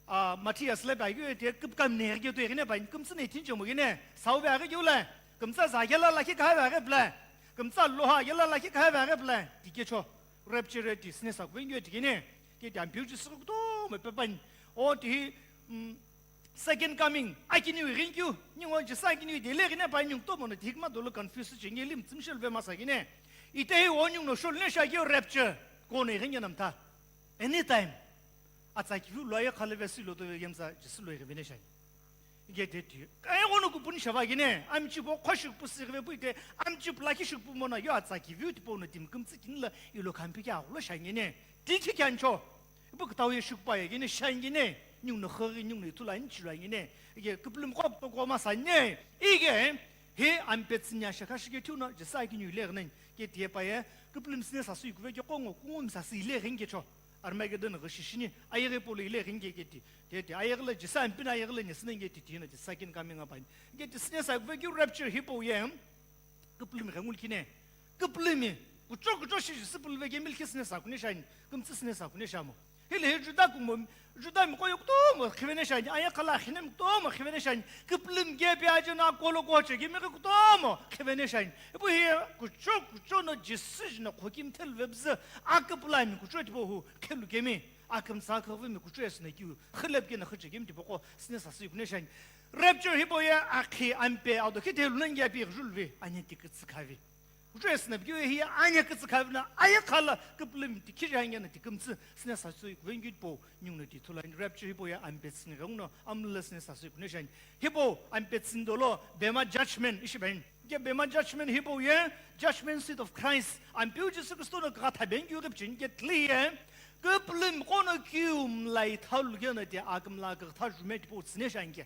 Ah, Matthias lo pe akeu ye ti küpükami ne ighi keu toi ighine pa, kümtsü ne ithinchemu keno, sauve aghi keu lo, kümtsü za kelo lakhi khavi aghi pülo, kümtsü loha kelo lakhi khavi aghi pülo, ti kecho, rapture ti süne sa kuveni keu ti keno, ke ti Ampeu Jisü kutomo pepani, o ti hi, mm, second coming, akiniu ighini keu, ningu Jisü akiniu ti le ighine pa ningu kutomo no ti hikma dolo confuse chenge li mtsümishei luve masa keno, itehi o ninguno sholu ne shakeu rapture, kono ighini keno mtha. Anytime. Atsa kiviu lo ayekha lo vesi lo tove kemtsa Jisü lo ighiveni shani. Ike te ti. Ka ighono kupuni shava keno, amchipu qho shikupu si ighive pu ite, amchipu lakhi shikupu mono yo atsa kiviu tipau no timi kümtsü kini lo ilo khampi ke aghulo shani keno. Ti khi kyancho. Ipu kütau ye shikupu aye keno shani keno. Ninguno khoghi, ninguno ithulu ani chilu ani keno. Ike küpülümi qo kutomo sani. Ike Hi ampe tsüni ashakha shike thiu no Jisü akiniu ile ghinani, ke tiye paye, küpülümi sine sasü ikuve ke qo ngo, kungu mi sasü ile ghinike cho. Armageddon ghi shishini, ayeghi polo ile ghinike ke ti, te ti, ayeghi la Jisü ampe na ayeghi la nesüna ke ti, ti na ti second coming up ani. Ke ti sine sa ikuve ke rapture hipau ye, küpülümi ghengu likine. Küpülümi, kucho kucho shi Jisü pülüve ke milkhi sine sa kune shani, kümtsü sine sa kune shamo. Hile hi Juda kumo, Juda mi koyo kutomo khivene shani, aya khala khine mi kutomo khivene shani, küpülümi ke pi ajo na kolo koche ke mi kutomo khivene shani. Ipu hi kucho kucho no Jisü jina khokim thelve bzü, aküpülümi kucho tipo hu khelu kemi, akümtsa khivimi kucho esne kiu, khilep ke na khiche kemi tipo ko sine sasü kune shani. Rapture hipau ye akhi ampe ado khite lunengi api julvi, anye tikütsü khavi. Kuchesü na bikeu hiye anye kütsü khavina, aye khala küpülümi ti khije hangena ti kümtsü sine sasü ikuve ngi po ningu no ti thulani rapture hipau ye ampe tsüni ghengu no amlüla sine sasü ikune shani. Hipau ampe tsüni dolo Bema judgment ishi ben. Ke Bema judgment hipau ye judgment seat of Christ. Ampeu Jisü Kristo no kaka thaben keu ke pichin ke tli ye. Küpülümi kono kiu mlai thalu gena ti akümla kaka tha jume tipo tsüne shani ke.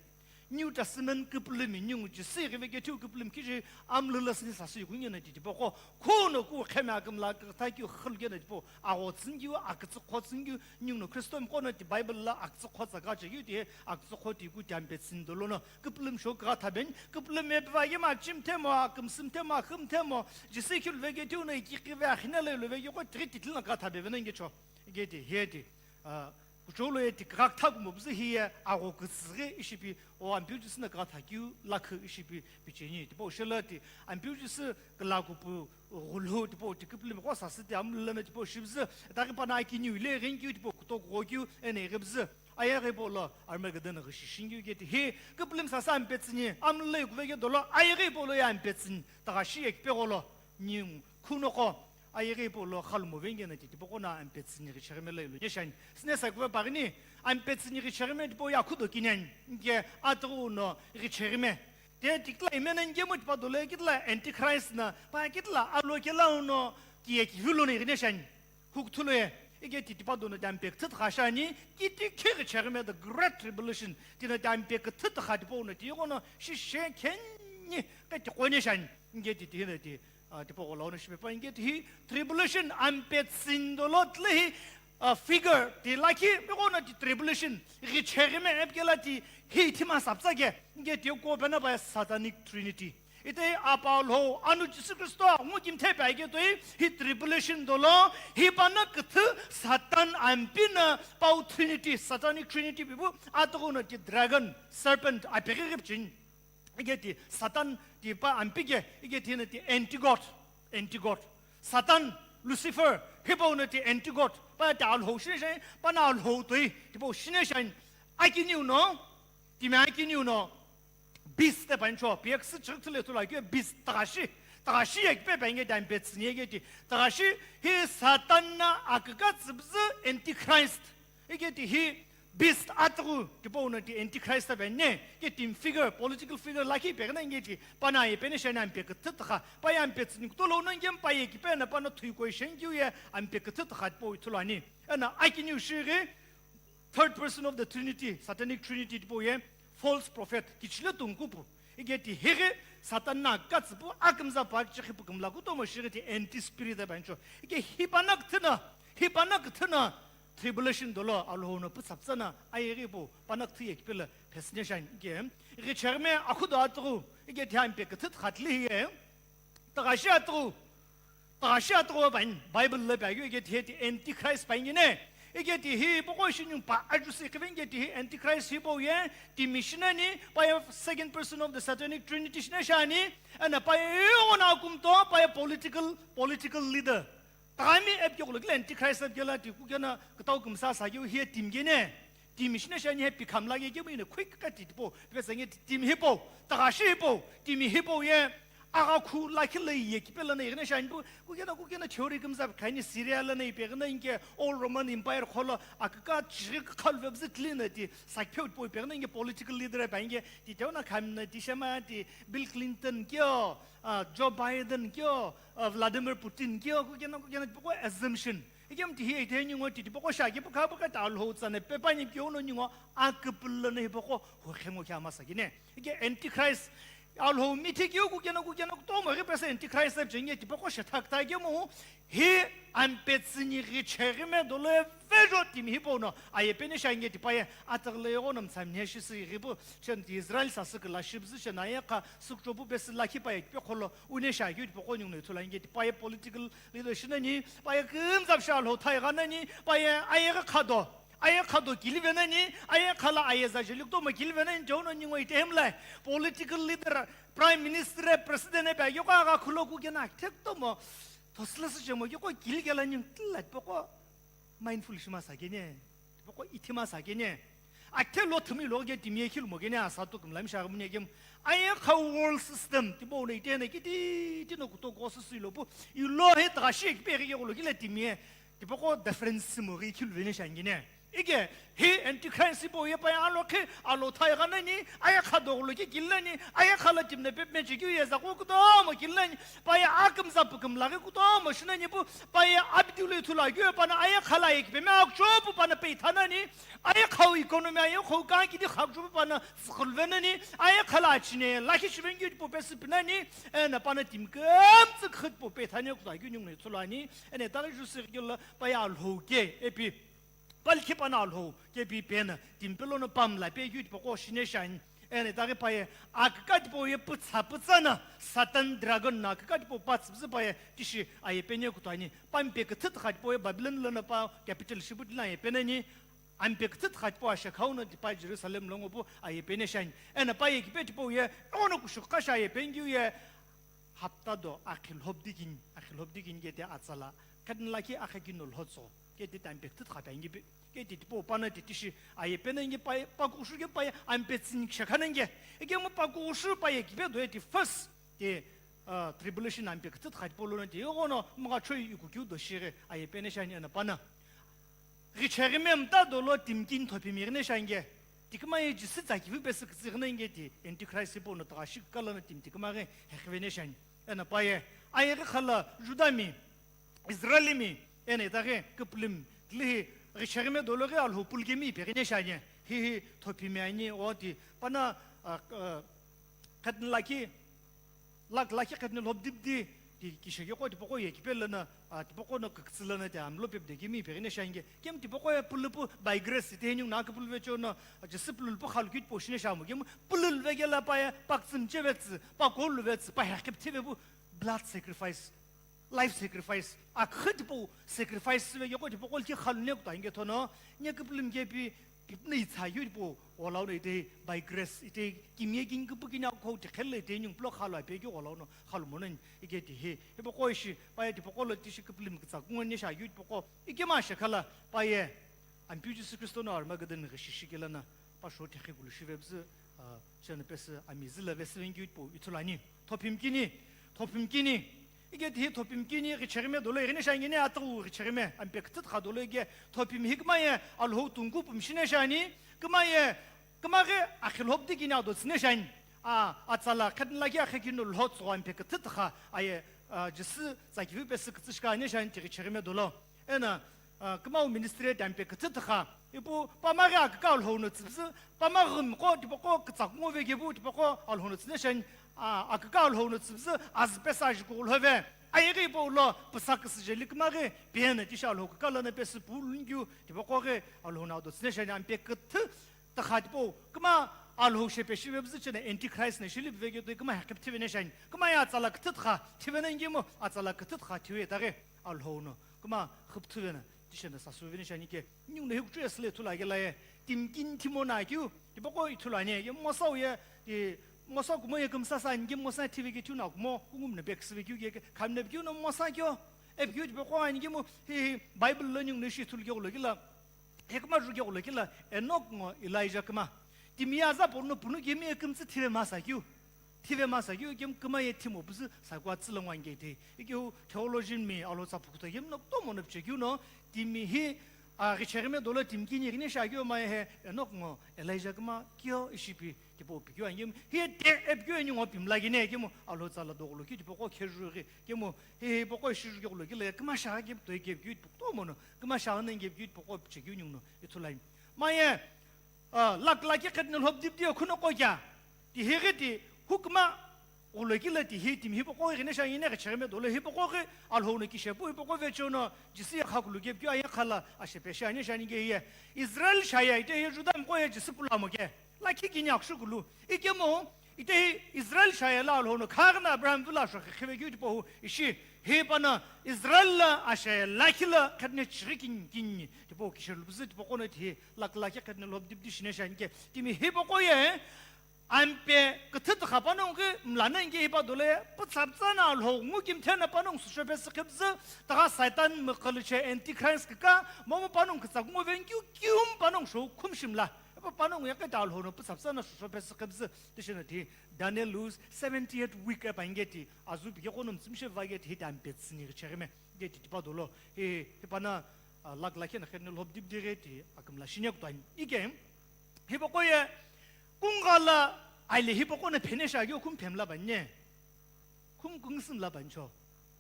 New Testament küpülümi, ningu Jisü ighive ke thiu küpülümi kiji amlüla sine sasü ikunge na titipo ko, khuno ku kheme akümla kükütha kiu khülge na tipo, aghotsüni kiu, akütsü khotsüni kiu, ningu no Kristo mi kono ti Bible la akütsü khotsa kache kiu ti, akütsü khoti ku ti ampe tsüni dolo no, küpülümi sho kükütha ben, küpülümi epiva yema chim themo, akümsüm themo, akhüm themo, Jisü khilu veke thiu no iki kive akhine le lu veke ko tiri titli na kükütha beve na nge cho. Ige ti, he ti, ah, Kuchou lo ye ti kaka tha kumbo bzü hi ye agho kütsüghi ishipi, o Ampeu Jisü na kaka tha kiu lakhi ishipi picheni. Tipau shela ti Ampeu Jisü kala kupu ghulhu tipau ti küpülümi ko sasü ti amlüla na tipau shibzü, taghi pana akiniu ile ghenkiu tipau kutoku ghokiu ene ghibzü. Ayeghi polo Armageddon ghi shishingiu ke ti hi küpülümi sasü ampe tsüni amlüla ikuve ke dolo ayeghi polo ye ampe tsüni taghashi ye kipe gholo ningu khuno ko. Ayeghi polo khalumo vengena ti tipaqo na ampetsüni ghicheghi mela ilo nyeshani. Sine sakuve paghini, ampetsüni ghicheghi me tipau ye akhudo kinani, nke atughu no ghicheghi me. Te tikitla imena nkemu tipa dolo ye kitila Antichrist na, pa kitila alo kela uno kiye kivilu no ighineshani. Hukuthulo ye, ike ti tipa dono ti ampe küthü tugha shani, kiti khe ghicheghi me the Great Tribulation, tina ti ampe küthü tugha tipau no ti ighono shishe khenyi ke ti qoneshani. Nke ti tihina ti, ah, tipaqo launo shipepa, nke ti hi tribulation ampetsüni dolo tile hi, ah, figure ti lakhi, mighono ti tribulation ghicheghi me epikela ti hi ithima saptsa ke, nke ti ko pena pa satanic trinity. Ite Apa, Alhou, anu Jisü Kristo, ngu kimthe pa ke toi hi tribulation dolo, hi pana küthü Satan ampi na pau trinity, satanic trinity pipu, atughu no ti dragon, serpent, apeghi ghipchin. Ike ti Satan ti pa ampike, ike ti na ti anti-god, anti-god. Satan, Lucifer, hipau na ti anti-god, pa ti alhou shine shine, pa na alhou toi, tipau shine shine, akiniu no, timi akiniu no, beast te pancho, P X church le tula ke beast tughashi, tughashi ye pe pa inge dan pe tsini ye ti, tughashi hi Satan na akaka tsibzi antichrist, ike ti hi beast atughu tipau no ti antichrist ta bene, ke timi figure, political figure lakhi pe kana inge ti, pana ye pene shana ampe küthü tugha, pa ye ampetsüni kutolo no inge pa ye ki pena pana thui koi shen kiu ye ampe küthü tugha tipau ithulu ani. Ena akiniu shighi, third person of the Trinity, satanic trinity tipau ye, false prophet, kichile tungkupu. Ike ti highi Satan na katsüpu akümza pa kichighi pu kümla kutomo shighi ti anti spirit ta bancho. Ike hi pana küthü na, hi pana küthü na, tribulation dolo alhou no putsaptsa na, ayeghi pu pana küthü ye kipela phesine shani. Ike ghicheghi me akhudo atughu, ike ti ampe küthü tugha tile hi ye, tughashi atughu, tughashi atughu pa in Bible le pa yu ike ti hi ti antichrist pa ingine. Ike ti hi poko shi nyung pa ajusi kive ike ti hi antichrist hipau ye, timi shine ni, pa ye second person of the satanic trinity shine shani, ena pa ye yona kumto, pa ye political, political leader. Tami epke kulo kile antichrist epke la ti kukena kutau kumsa sa yu hi timi gene. Timi shine shani he pikham lage kemu ine quick cut tipau, pesa nge timi hipau, tughashi hipau, timi hipau ye, agha khu lakhi la ye kipela na ighine shani pu, kukena, kukena theory kümza khani Syria la na ipe ghina inke all Roman Empire kholo akaka chighi khalu vebzi tili na ti sakpheu tipau ipe ghina inke political leader pa inke ti teona khami na ti shema ti Bill Clinton kyo, ah, Joe Biden kyo, ah, Vladimir Putin kyo, kukena, kukena tipaqo assumption. Ike mti hi ite ningo ti tipaqo shaki pukha pukha ta alhou tsane pe pani kyo no ningo aküpülo no hipaqo hukhengo kya masa kine. Ike antichrist Alhou mithi keu kukena kukena kutomo ghi pese Antichrist pchenge tipaqo shethak ta kemu hi ampetsüni ghi cheghi me dolo vejo timi hipau no aye pene shange tipaye ataghle yogo no mtsamne shi si ghi pu chen ti Israel sasü kela shibzü chen aye kha sükchopu pesi lakhi paye pe kholo une shaghi tipaqo nyung no ithulu ange tipaye political leader shinani paye kümzap sha alhou thai ghanani paye aye ghi khado. Aye khado kilivenani, aye khala aye zajeli kutomo kilivenani, jono ningo itehemlai. Political leader, prime minister, president ebe agyo ka aga khulo kukena, thek tomo, thosla su chemo, yoko kilikela ning tila, tipaqo mindful shima sakene, tipaqo ithima sakene. Athe lo thumi lo ge timie khilu mogene asa to kumlam sha mune gem. Aye kha world system, tibo ne itene kiti, tino kuto gosu sui lo pu, ilo he taga shi ekpe ge golo gile timie. Tipaqo difference mo ghi khilu vene shangine. Ike, hi Antichrist hipau ye paye alo khe, alo thai ghanani, aye kha doglo ki kilani, aye khala timne pep me chikyu ye zako kutomo kilani, paye aküm zapu küm laghi kutomo shinani pu, paye abdiu le ithulu agyo pana aye khala ye kipe me akchopu pana pe ithanani, aye khau economy aye khau ka kidi khakchopu pana tsikul venani, aye khala achine lakhi shivengyu pu pe sipinani, ena pana timküm tsikhit pu pe thani kuta gyu nyung ne ithulu ani, ene tari ju sirgyo la, paye alhou ke epi, palkhi pana alhou ke pi pena timpelo no pamla pe yu tipaqo shine shani. Ene tari paye akika tipaqo ye putsa putsa na Satan dragon na akika tipaqo patsibzi paye tishi aye pene kutani. Pampe kthit kha tipaqo ye Babylon lo na pa capital shibut la aye penani. Ampe kthit kha tipaqo ashakhau na tipa Jerusalem lo ngopu aye pene shani. Ene paye kipe tipaqo ye ono kushukha sha aye pengyu ye. Hapta do akhi lhobdi kini, akhi lhobdi kini kete atsala, khatini lakhi akha kini no lhotso, kete time pe kthit kha pe angi pe, kete tipaqo pana titishi, aye pena ingi paye, pakushu ke paye, ampe tsini ksha khana ingi, ike mo pakushu paye kipe do eti first, te, ah, tribulation ampe kthit kha tipaqo lo na te, yogo no, mga choi iku kiu do shire, aye pene shani ana pana. Ghicheghi me mta dolo timkini thophimi ghine shange. Tikima ye Jisü tsa kivu pesi kitsi ghine inge ti Antichrist ipo no taga shik kala no tim tikima ghi hekhive ne shani. Ena paye, aye ghi khala Juda mi, Israel mi, ena ita ghi kiplim, tili hi ghicheghi me dolo ghi alhou pulge mi pe ghine shani. Hi hi thophimi ani o ti, pana, ah, ah, khatini lakhi, Lak lakhi khatini lhobdibdi, ti kishake qo tipaqo ye kipe lana, ah, tipaqo no kikitsi lana ti amlo pepde kimi pe ghine shange. Kemu tipaqo ye pulupu by grace, ti henyung na kipulu vecho no, ah, Jisü pululpu khalu kit po shine shamu. Kemu pulul vegela pa ye, paktsum chevetsü, pa kolu vetsü, pa hekip thivepu, blood sacrifice, life sacrifice, akhe tipaqo sacrifice ve yoko tipaqo ki khalu ne kuta inge thono, nye kipulum kepi, Kipna itsa yu ipu, olau no ite by grace, ite kimye king kipu kinya khou tikhel le ite nyung plo khalu ape ki olau no khalu mono ike ti hi. Ipu ko ishi, paye tipaqo lo tishi kiplim kitsa kungo ne sha yu ipu ko. Ike ma shakhala, paye, Ampeu Jisü Kristo no Armageddon ghi shishi kela na, pa sho tikhi kulu shive bzü, ah, chena pesü, ami zila ve siveng yu ipu, ithulani. Thophim kini, thophim kini, Ike tihi thophim kini ghicheghi me dolo ighine shangine atughu ghicheghi me ampe kthit kha dolo ike thophim hi kima ye Alhou tungku pumshine shani, kima ye, kima ghi akhi lhobdi kini ado tsine shani. A, atsala khatini lakhi akhi kini lho tso ampe kthit kha aye, a, Jisü tsa kivi pesü ktsishka ane shani ti ghicheghi me dolo. Ena, Ah, kümau ministry tempe küthü tükha. Ipu pamaghi aküka Alhou no tsüpüzü, pamaghim qo tipaqo kütsa kungu ve kepu tipaqo Alhou no tsüne shani, ah, aküka Alhou no tsüpüzü, azü pesa aji kughu lhove. Ayeghi ipu ulo, püsa küsü jeli kümaghi, piyena tishi Alhou küka lana pesü pu lungyu, tipaqo ghi Alhou no ado tsüne shani, ampe küthü tükha tipau, küma Alhou shepe shive püzü chena Antichrist na shili püve ketu, küma heqi püthüve ne shani. Küma ye atsala küthü tükha, thüve na ingimu, atsala küthü tükha thüve taghi Alhou no. Küma khüpüthüve na, tishena sasüve ne shani ke, ningu no hikuchu esle thula ke laye, timkin thimo na keu, tipaqo ithulu ani, ye Mosa uye, ti, Mosa kumo ye kümsa sa, ingi Mosa thüve ke thuna kumo, kungum na beküsüve keu ke, kham na keu no Mosa keu, ep keu tipaqo ani kemu, hi, hi, Bible lo ningu no ishi thulu ke ulo kila, Hekima ju keghulo kila Enok ngo Elijah küma. Timi ye aza porno punu kemi ye kümtsü thive masa keu. Thive masa keu kemu küma ye thimo püzü sakwa tsülo ngwangete. Ikeu theologian mi alo tsa phukuta kemu no kutomo no pche keu no timi hi, a, ghicheghi me dolo timi kini ghine sha keu ma ye he Enok ngo Elijah küma keu ishipi. Tipau pikeu ani kemu, hiye te epikeu ani ngo pimla kine kemu, Alhou tsala doghulo ki tipaqo khejughi kemu, hi hi paqo ishi jughi lo ki le, küma shaghi kemu toi kepikeu tipaqo mono, küma shaghi nani kepikeu tipaqo pichekeu ningu no, ithulu ani. Ma ye, ah, lak laki khatini lhobdibdi ye khuno qo kya, ti highi ti, Hukuma ghulokila ti hi timi hipaqo ighine shiani ne ghicheghi me dolo hipaqo ghi Alhou no kishepu hipaqo vecheono Jisü ye khakulu kepikeu ayekha la ashepe shiani shiani ke hiye. Israel shaye ite hi Juda miqo ye Jisü pulamo ke. Lakhi kini akhushu kulu. Ikemu ite hi Israel shaye la Alhou no khaghi na Abraham vilo asho khekhive keu tipau ishi. Hi pano Israel la ashaye lakhi la khedne chighi kini kini tipau kishe lupuzü tipaqo no ti hi lak lakhi khedne lhobdipdi shine shiani ke. Timi hipaqo ye Ampe küthü tüxha panongu ghi mlana inge hipa dolo ye, pütsa pütsa na Alhou ngu kimthe na panongu süsho pesü khipüzü, tüxha Satan mükülüche Antichrist küka, momu panongu kütsa kungu vengkeu, kium panongu show khum shimla. Epa panongu yake ta Alhou no pütsa pütsa na süsho pesü khipüzü, tishina ti Daniel Lewis seventieth week epa inge ti, azu bige kono mtsümshe vage ti hita ampe tsini ghicheghi me, ge ti tipa dolo, he, he pana, ah, lak lakhi na khedne lhobdipdi ghe ti akümla shinie kutani. Ike, hipaqo ye, Kungala aile hipaqo na phene shaghi khum phemla banye. Khum kungsümla bancho.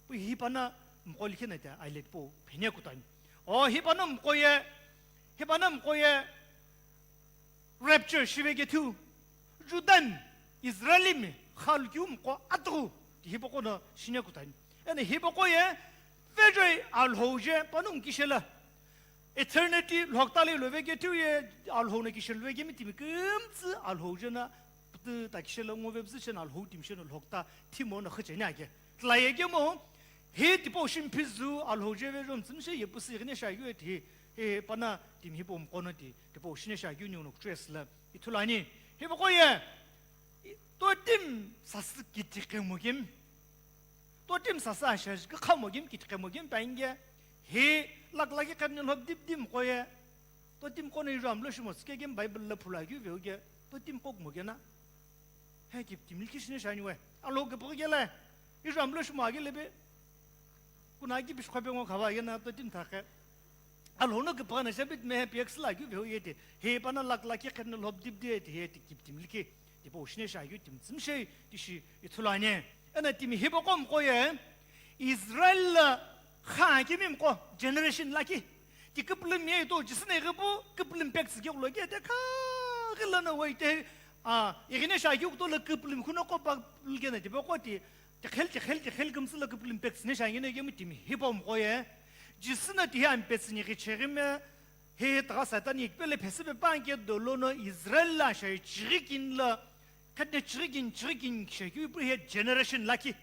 Pu hipana mqo likhe na ta aile po phene kutani. O hipana mqo ye, hipana mqo ye rapture shive kethu. Judan, Israelim, khalu kiu mqo atru. Hipaqo na shine kutani. Ene hipaqo ye, vejoi Alhou je panongu kishela. Eternity lhokta le lo vekethu ye Alhou no kishel vekemi timi kümtsü Alhou je na pütü ta kishel ngo vepüzü chen Alhou timi sheno lhokta timo no khücheni ake. Tla ye kemo, he tipau shimphizu Alhou je vejo mtsümshe ye pusi ighine shaghi ye ti, he pana timi hipau mqo no ti, tipau shine shaghi niu no kuchesla. Ithulani, hipaqo ye, I-, totim sasü kitiqemo kemi. Totim sasü ashaji kükhamo kemi, kitiqemo kemi painge. He lak lakhi khedne lhobdipdi mqo ye. Totim kono ijo amlo shimo tsike kemi Bible la phula keu veu ke. Totim kokmo kena. He kiptim likhi shine shiani we. Alhou küpüghi kela. Ijo amlo shimo aghi lebe. Kuna ki bishkhope ngo khava yena totim thakhe. Alhou no küpüghi na shabit me P X la keu veu ye ti. He pana lak lakhi khedne lhobdipdi ye ti he ti kiptim likhi. Tipau shine shaghi timi tsümshe tishi ithulani. Ena timi hipaqo mqo ye Israel la kha kimi mqo generation lakhi. Ti küpülüm ye ito Jisü ne ghipu küpülüm pek tsü keu lo ke te kha ghila na wai te, a, ighine shaghi kuto la küpülüm khuno ko pa lge na tipaqo ti, tikhel, tikhel, tikhel kümsü la küpülüm pek tsüne shaghi ne kemi timi hipau mqo ye. Jisü na ti he ampetsüni ghicheghi me, he tüxha Satan yikpe le phesü pe panke dolo no Israel la shai chighi kin la, khedne chighi kin, chighi kin shai keu pu he generation lakhi.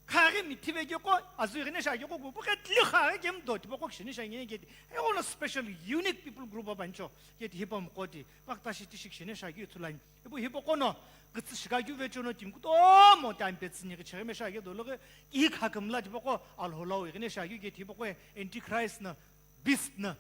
Khaghi mithi vekeko, azu ighine shaghi ko pu khe tli khaghi kemi do tipaqo kishine shaghi ke ti. He ono special unique people group abancho. Ke ti hipau mqo ti, pakta shi tishi kishine shaghi ithulani. Ipu hipaqo no, kütsü shika keu vecheono timi kutomo ti ampetsüni ghicheghi me shaghi dolo ghi, i khakümla tipaqo Alhou lau ighine shaghi ke ti hipaqo ye Antichrist na, beast na,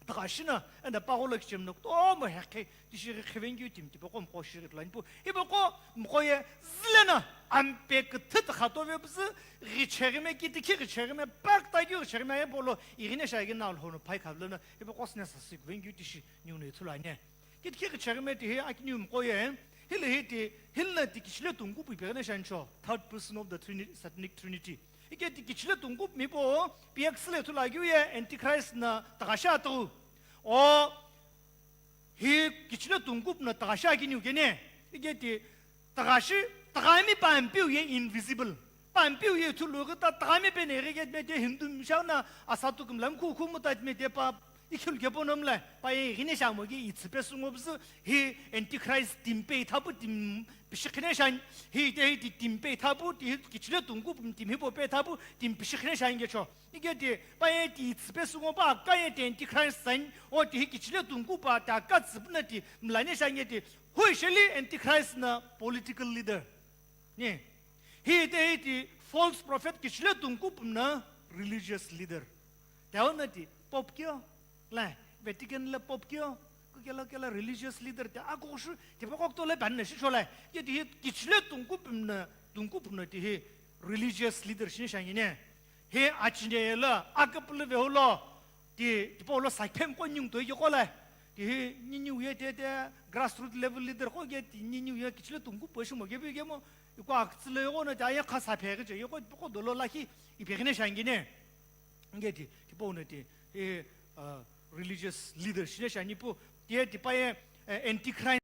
tüxashi na, ena pagolo kichemi na kutomo hekhe, tishi ghi khevengeu timi tipaqo mqo shighi ithulani pu. Hipaqo mqo ye zile na, ampe küthü tüxha to vepüzü, ghicheghi me kitikhi ghicheghi me, pakta keu ghicheghi me, aye polo, ighine shaghi na Alhou no pai khavle na, hipaqo sine sasü kuvengeu tishi niu no ithulani. Kitikhi ghicheghi me ti hi akiniu mqo ye, hile hi ti, hile na ti kichile tungkupu ipi ighine shiancho, third person of the Trini-, Satanic Trinity. Ike ti kichile tungkupu mipo, P X le thula keu ye Antichrist na tüxashi atru. O, hi kichile tungkupu na tüxashi akiniu kene, ike ti Tüxashi, tüxami pampiu ye invisible. Pampiu ye thulu ghi ta tüxami pene ghi ke me te Hindu mishau na asatu kümlam khu khu muta me te pa ikhilu ke ponom la pa ye ighine shamo ke itsü pesü ngo püzü hi Antichrist timi pe ithapu timi pishikhine shan hi te hi ti timi pe ithapu ti hi kichile tungkupu timi hipau pe ithapu timi pishikhine shan ke cho. Ike ti, pa ye ti itsü pesü ngo pa, ka ye ti Antichrist sign, o ti hi kichile tungkupu ta ka tsüpü na ti, mlane sha nge ti, hui sheli Antichrist na political leader. Ni, hi te hi ti false prophet kichile tungkupu na religious leader. Tao na ti, Pope kyo, la, Vatican la Pope kyo, kukela kela religious leader te, ako shu, ti pa kokto le ban na shi shola. Ye ti hi kichile tungkupu na, tungkupu na ti hi religious leader shini sha nge ne. Hi achine la akapulu veulo, ti, tipau lo saiphem ko nyung toi yoko la. Ti hi ninyu ye te te grassroot level leader ko ye ti ninyu ye kichile tungkupu shimo ye bi ye mo, iko aktsile yoko na ta ye kha saphe ke yoko poko dolo la hi ipi gine sha nge ne. Nge ti, tipau na ti, hi, uh, religious leader shine sha ni pu, ti ye ti pa ye, eh, Antichrist.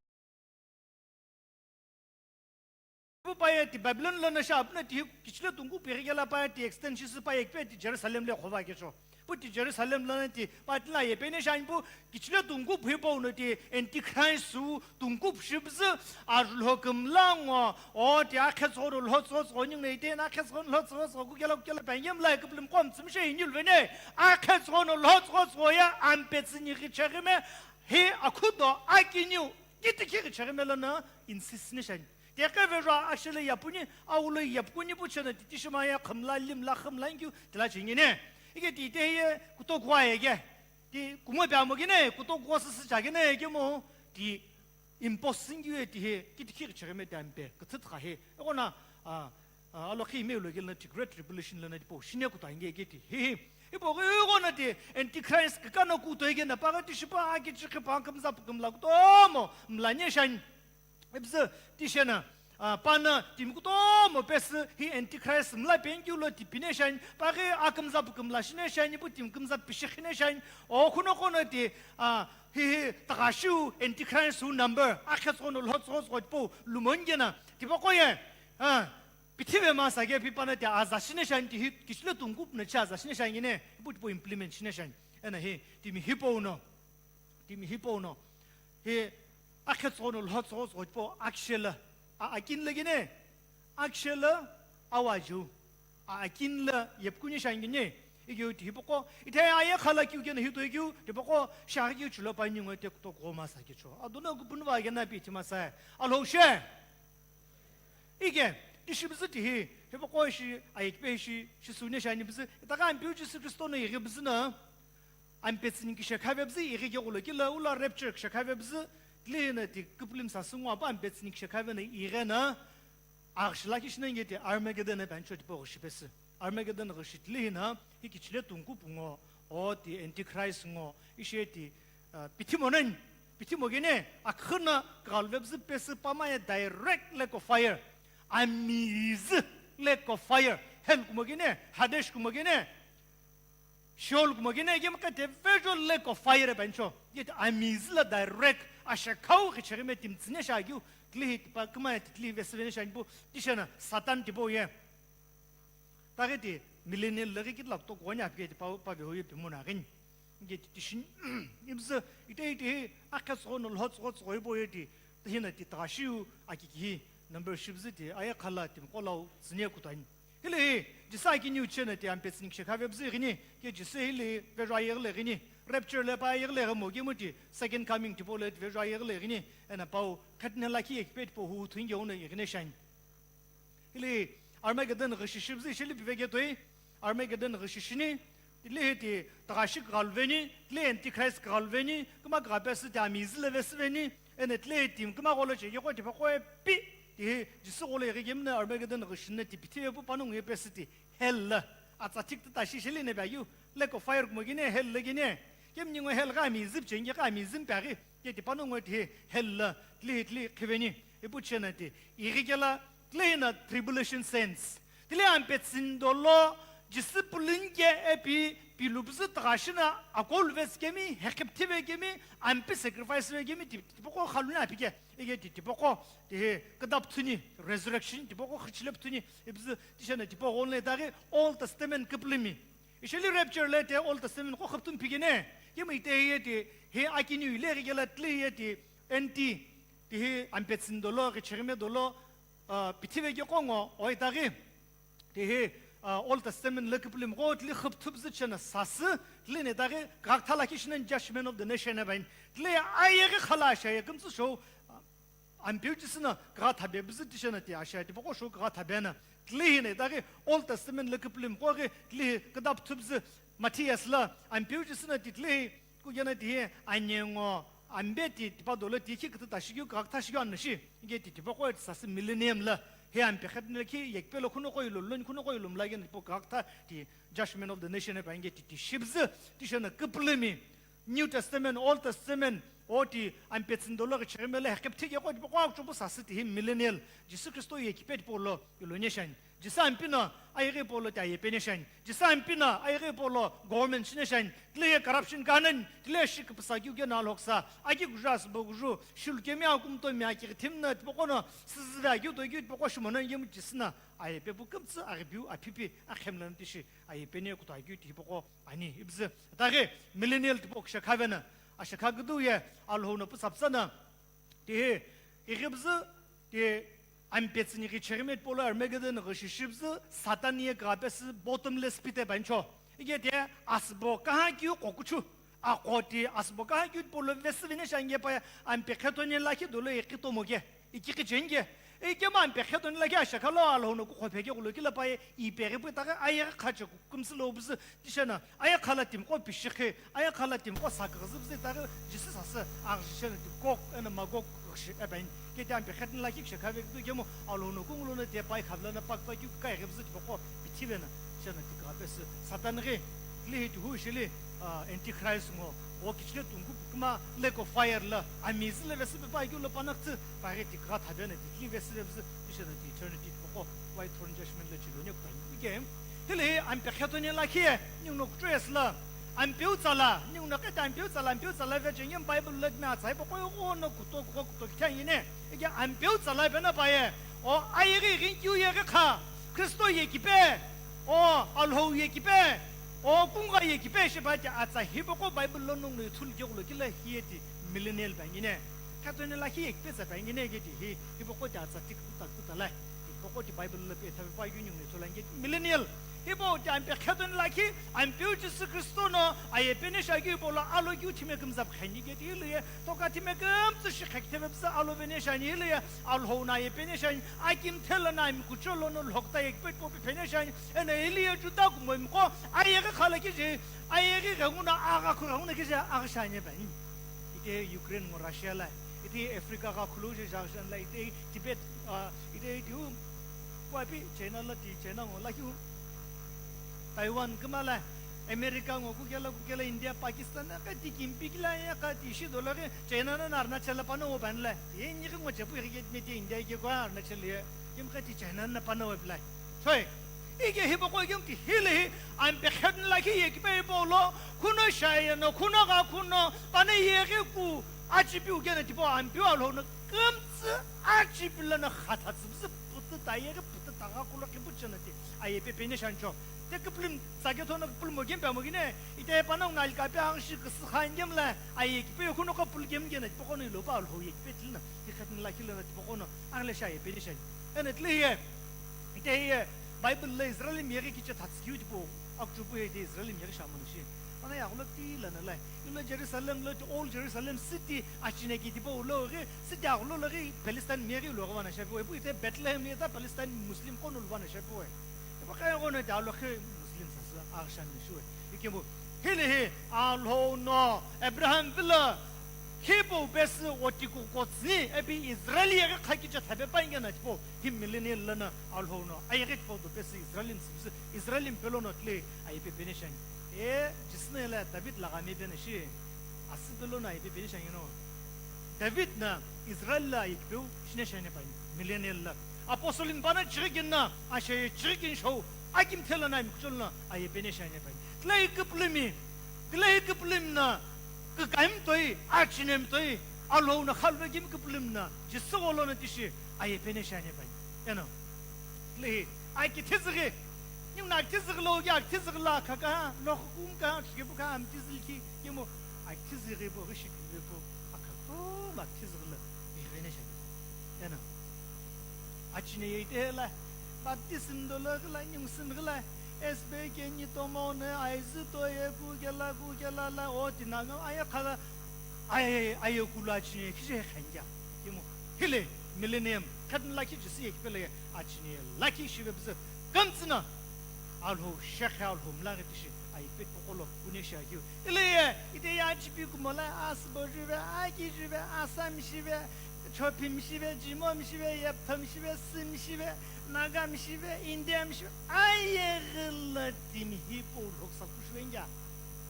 pa ye ti Babylon lono shi apu no ti hi kichile tungku pu ighi kela pa ye ti extend shi sü pa ye kipe ti Jerusalem le khova kecho. Pu ti Jerusalem lono ti pa tila ye pene shani pu kichile tungku pu hi pa uno ti Antichrist su tungku pu shi püzü arulho kümla ngo o ti akhe tsono lho tso tso ningu ne ite na akhe tsono lho tso tso ku kela ku kela pa yem la kuplim kom tsum she inyu vene akhe tsono lho tso tso ya ampetsü ni ghi cheghi me hi akhudo akiniu kiti ki ghi cheghi me lono insist ni shani. Tekeve ra ashele yapuni, aulo yapuni pu chena titi shima ya khamla limla khamla ingyu tila chingine. Ike ti te ye kuto kwa ye ke. Ti kumo pya mo gine, kuto kwa sisi cha gine ke mo. Ti impossible ye ti he, kiti ki chegeme dampe, kutsut kha he. Eko na, a, a, alo khi me lo gel na ti great tribulation la na ti po, shine kuta inge ke ti. He he. Ipo eko na ti antichrist ka na kuto ige na pa ga ti shipa a ki chi pa kamza pa kamla kuto mo, mla nye shan. Ibzü tishena, a, pana timi kutomo pesü hi Antichrist mla penkeu lo tipine shani, paghi akümza pükümla shine shani, pu timi kümza pishi khine shani, o khuno kono ti, a, hi hi tagashiu Antichrist hu number, akhe tsono lho tso tso po lumon gena, tipa koye, a, pithive masa ge pi pana ti aza shine shani ti hi kishile tungkup na chi aza shine shani gene, pu tipo implement shine shani, ena hi timi hipo uno. Timi hipau no, hi akhe tsono lho tso tso po akshela, a akin lagine, akshela awaju, a akin la yepkuni shangine, igeu ti hipoko, ite aye khala kiu gene hito igeu, tipoko, shaghi kiu chulo pa ningo te kuto goma sa kicho. Adona kupun va gena pi tima sa, alho she. Ige, tishibzi ti hi, hipoko shi, ayekpe shi, shi sune shani bzi, ita ka ampiu Jisu Kristo no ighi bzi na, Ampetsüni kishekhavebzi ighi keghulo kila ula rapture kishekhavebzi, tile na ti kuplim sa sungwa pa ampetsüni kishekhave na ighi na, aghishila kishina inge ti Armageddon na pancho tipo ghushi pesi. Armageddon ghushi tile na, hi kichile tungku pungo, o ti Antichrist ngo, ishe ti, ah, pithimo nen, pithimo gene, akhana kaghalvebzi pesi pama ye direct lake of fire, amiz lake of fire, hell kumo gene, Hades kumo gene, Sheol kumo gene, ye maka te visual lake of fire bancho. Ye te amiz la direct, ashakhau ghichegime timtsine shagiu, tlihi tipa kuma ye tlihi vesivene shanipu, tishana Satan tipo ye. Taghi ti millennial laghi kitlak to konya pike ti pa, pa veho ye pimuna ghin. Ye ti tishin, ibzi, ite ite, akha tsono lho tso tso ibo ye ti, tihina ti tagashiu, akikihi, number shibzi ti, aya khala tim kolau, tsine kutani. Hile hi, Jisü akiniu chena ti ampetsüni kishekhavebzi ghini, ke Jisü hile hi, vejwa yeghile ghini, rapture le pa yeghile ghi mo ghi mo ti, second coming tipo le vejwa yeghile ghini, ena pau, khatine lakhi ekpe tipo hu thuinge uno yeghine shani. Hile hi, Armageddon ghi shishibzi shili pive ge toi, Armageddon ghi shishini, tile hi ti, tagashi kaghaluveni, tile Antichrist kaghaluveni, kuma kagapesü ti amiz le vesiveni, Ena tile tim kuma gholo che yegho tipa qoe pi, tihi Jisü gholo yeghi gemna Armageddon ghi shinna ti pithive pu panongu ye pesü ti hell la. Atsa thik tata shi sheli ne ba yu, lake of fire kumo gine hell la gine. Kemni ngo hell gha mi zip chenge gha mi zim pa ghi, ke ti panongu tihi hell la, tile hi tile khiveni. Ipu chena ti, ighi kela, tile hi na tribulation saints. Tile ampetsüni dolo, Jisü pulunke epi, pilubzü tagashina, akol veskemi, hekipthi vekemi, ampi sacrifice vekemi, ti-, tipoko khaluni apike, ege ti-, tipoko, tihe, kadap thuni, resurrection, tipoko khichilep thuni, ibzü, tishana tipoko onle daghi, Old Testament kiplimi. Isheli rapture le te Old Testament ko khaptum pigene, kemi ite ye ti, he akini ule gela tle ye ti, enti, tihe, ampetsüni dolo, ghichirime dolo, ah, pithive ke kongo, oi daghi, Tihi, ah, Old Testament la kipulim gho tili khüpthüpzü chena sasü, tili ne daghi ghaktha lakhi shinen judgment of the nation ebain. Tili ayeghi khala ashaye kümtsü show, ah, ampeu chisüna ghathabe bzü tishena ti ashaye tipoko show ghathabe na. Tili hi ne daghi Old Testament la kipulim gho ghi tili hi kidap thüpzü Matthias la ampeu chisüna ti tili hi Kugena tihi anyengo ambe ti tipa dolo ti khi kuthu ta shikyu kagha kutha shikyu anna shi. Inge ti tipaqo sasü millennium la he ampe khatne khi yekpe lo khuno qoyi lo lon khuno qoyi lo mla gena tipaqo kagha kutha ti judgment of the nation pa inge ti ti shibzü ti shana kupulumi. New Testament, Old Testament, o ti ampe tsindolo ghi chirime la hekep thik yaqo tipaqo akchupu sasü tihi millennial. Jisu Kristo yekpe tipaqo lo, lo nyeshani. Jisü Ampeu no ayeghi hipau lo ti aye peni shiani. Jisü Ampeu no ayeghi hipau lo government shini shiani. Tilehi ye corruption kanani, tilehi ye shi küpüsa keu keno alhoksa, aki kuju asübo kuju, shilu kemi akumtomi aki kithimna tipaqo no, süzüve akeu tokeu tipaqo shimono yemu Jisü no aye pepu kümtsü aghipiu, aphipi, akhemlano tishi aye peni kutu akeu ti hipaqo ani. Ipüzü, itaghi millennial tipaqo kishakhavena, ashakha küdüu ye Alhou no püsa püsa no, tihi, ighipüzü, ti Ampeu tsüni ghi chirimi tipau lo Armageddon ghi shishipüzü Satan ye kugha pesü bottomless pit panicho. Ike ti asübo kaha keu qokuchu. Aqo ti asübo kaha keu tipau lo vesü veni shiani ye pa ye Ampeu khetoni lakhi dolo ye kitomo ke. Iki kicheni ke. Ikemu Ampeu khetoni lakhi ashakha lo Alhou no kukho pheke kulo kila pa ye ipeghi pu itaghi ayeghi khache kukümsü lo püzü Tishena, ayeghi khala timiqo pishikhi, ayeghi khala timiqo saküghüzü püzü itaghi Jisü sasü aghüshi shena ti Gog eno Magog aghüshi epeni. Keti Ampeu khetoni lakhi kishakhavekudeu kemu Alhou no kungu lono ti pai khavlana pakta keu kukaghi püzü tipaqo pithivena shena ti kugha pesü Satan ghi, tilehi ti hu shili, ah, Antichrist ngo, o kichile tungu kukuma lake of fire lo, amizü lo vesü pepa keu lo panakütsü, paghi ti kugha thavena ti tilehi vesü lo püzü, tishena ti eternity tipaqo, white throne judgment lo chiloni kutani. Ike, Tilehi Ampeu khetoni lakhi ye, ningu no kuchou yesü lo, Ampeu tsala, ningu no keti Ampeu tsala, Ampeu tsala vecheni Bible lo timi atsa hipaqo ighono kuto, kuto, kuto kitheni ne. Ike Ampeu tsala vena pa ye, o ayeghi ighinikeu yeghi kha, Kristo yekipe, o Alhou yekipe, o kungugha yekipe shipa ti atsa hipaqo Bible lo ningu no ithulu keghulo kila hiye ti millennial peni ne. Khetoni lakhi yekipe tsa peni ne keti hi, hipaqo ti atsa ti kuta kuta lai. Tipaqo ti Bible lo pe thape pa keu ningu no ithulu ani keti millennial. Hipau ti Ampeu khetoni lakhi, Ampeu Jisü Kristo no aye peni shiakeu hipau lo alo keu thime kümza pükheni keti hilo ye, toka thime kümtsü shi khekitheve püzü alo veni shiani hilo ye, Alhou no aye peni shiani, aki mthe lono ami kuchou lono lhokta yekipe tipau pipheni shiani, eno hilo ye Juda kumomiqo, ayeghi khala kije, ayeghi ghenguno agha khu ghenguno kije aghi shiani peni. Ite Ukraine ngo Russia la, ite Africa gha khulu je jajan la, ite Tibet, ah, ite tiu, kuapi China la ti China ngo lakhiu. Taiwan kümala, America ngo kukela kukela India, Pakistan, ka ti kimpi kila ya ka ti shi dollar China na Arunachal la pano wo ban la. Ye ni ngo chepu ye me ti India ke kwa Arunachal ye. Kim ka ti China na pano wo la. Choi, ike hipaqo ikemu ti hilehi, Ampeu khetoni lakhi yekipe hipau lo, khuno shaye no, khuno gha khuno, pano yeghi ku, achipiu keno tipau Ampeu Alhou no kümtsü achipi lono khatha tsüpüzü pütü ta yeghi pütü ta gha kulo kipu chena ti, aye pe peni shianicho. Te küpülümi tsaketho no küpülümo kemi pe amo kine, ite pano ngo alika pe angshi küsü khan kemu la, aye yekipe khuno ka pülü kemu keno, tipaqo no ilo pa Alhou yekipe tilina, ti khetoni lakhi lono tipaqo no, angle shi aye peni shiani. Eno tilehi ye, Ite hiye Bible lo Israelmi yeghi kiche thatsü keu tipau, akuchupu ye ite Israelmi yeghi shamanu shi. Pana yaghülo ti lana lai. Ilo Jerusalem lo ti Old Jerusalem city achine ki tipau lo ghi, city aghülo lo ghi Palestine mi yeghi lo ghi vana shapiwe. Ipu ite Bethlehem ye ta Palestine Muslim qo no lo vana shapiwe. Ipu kaya ghono ti alo ghi Muslim sasü aghishani shiwe. Ikemu, hilehi Alhou no Abraham vilo, hipau pesü otikuqo tsüni, ipi Israel yeghi kha kiche thape pa ingena tipau, hi millennial lono Alhou no ayeghi tipau do pesü Israelmi tsüpüzü, Israelmi pelono tilehi aye pe peni shiani. E, Jisü no ila David lagha me peni shi, asü pelono aye pe peni shiani no. David no Israel lo ayekipeu shini shiani pa millennial lo. Apostle mi pano chighi kini no, ashe chighi kini shou, aki mthe lono ami kuchou lono aye peni shiani pa. Tilehi küpülümi, tilehi küpülümi no, kükami toi, achine mi toi, Alhou no khalve kimi küpülümi no, Jisü gholo no tishi, aye peni shiani pa. Eno, tilehi, aki thizüghi, ningu no aki thizüghi lo ki aki thizüghi lo khaka, no khukum ka, shikipu ka, ami thizüghi ki, kimu, aki thizüghi po, ghi shikipu po, akha ko, aki thizüghi lo, ghi peni shiani. Eno. Achine ye ite la, baptism dolo ghi la, nyungsün ghi la, S B K ni tomo ne, aizu to ye, ku kela, ku kela la, o tina no, aye khala, aye, aye kulu achine, kije khenja. Kimu, hile, millennium, khetoni lakhi Jisü ye kipele, achine, lakhi shive püzü, kümtsü no, Alhou, shekhe Alhou, mlaghi tishi, aye pe tipaqo lo, kune shi akeu. Ile ye, ite ye achipi kumo la, asübo shive, aki shive, Assam shive, Chophim shive, Jimom shive, Yeptham shive, Sim shive, Nagam shive, Indiam shive, ayeghi lo timi hipau lhoksa kushuve nja.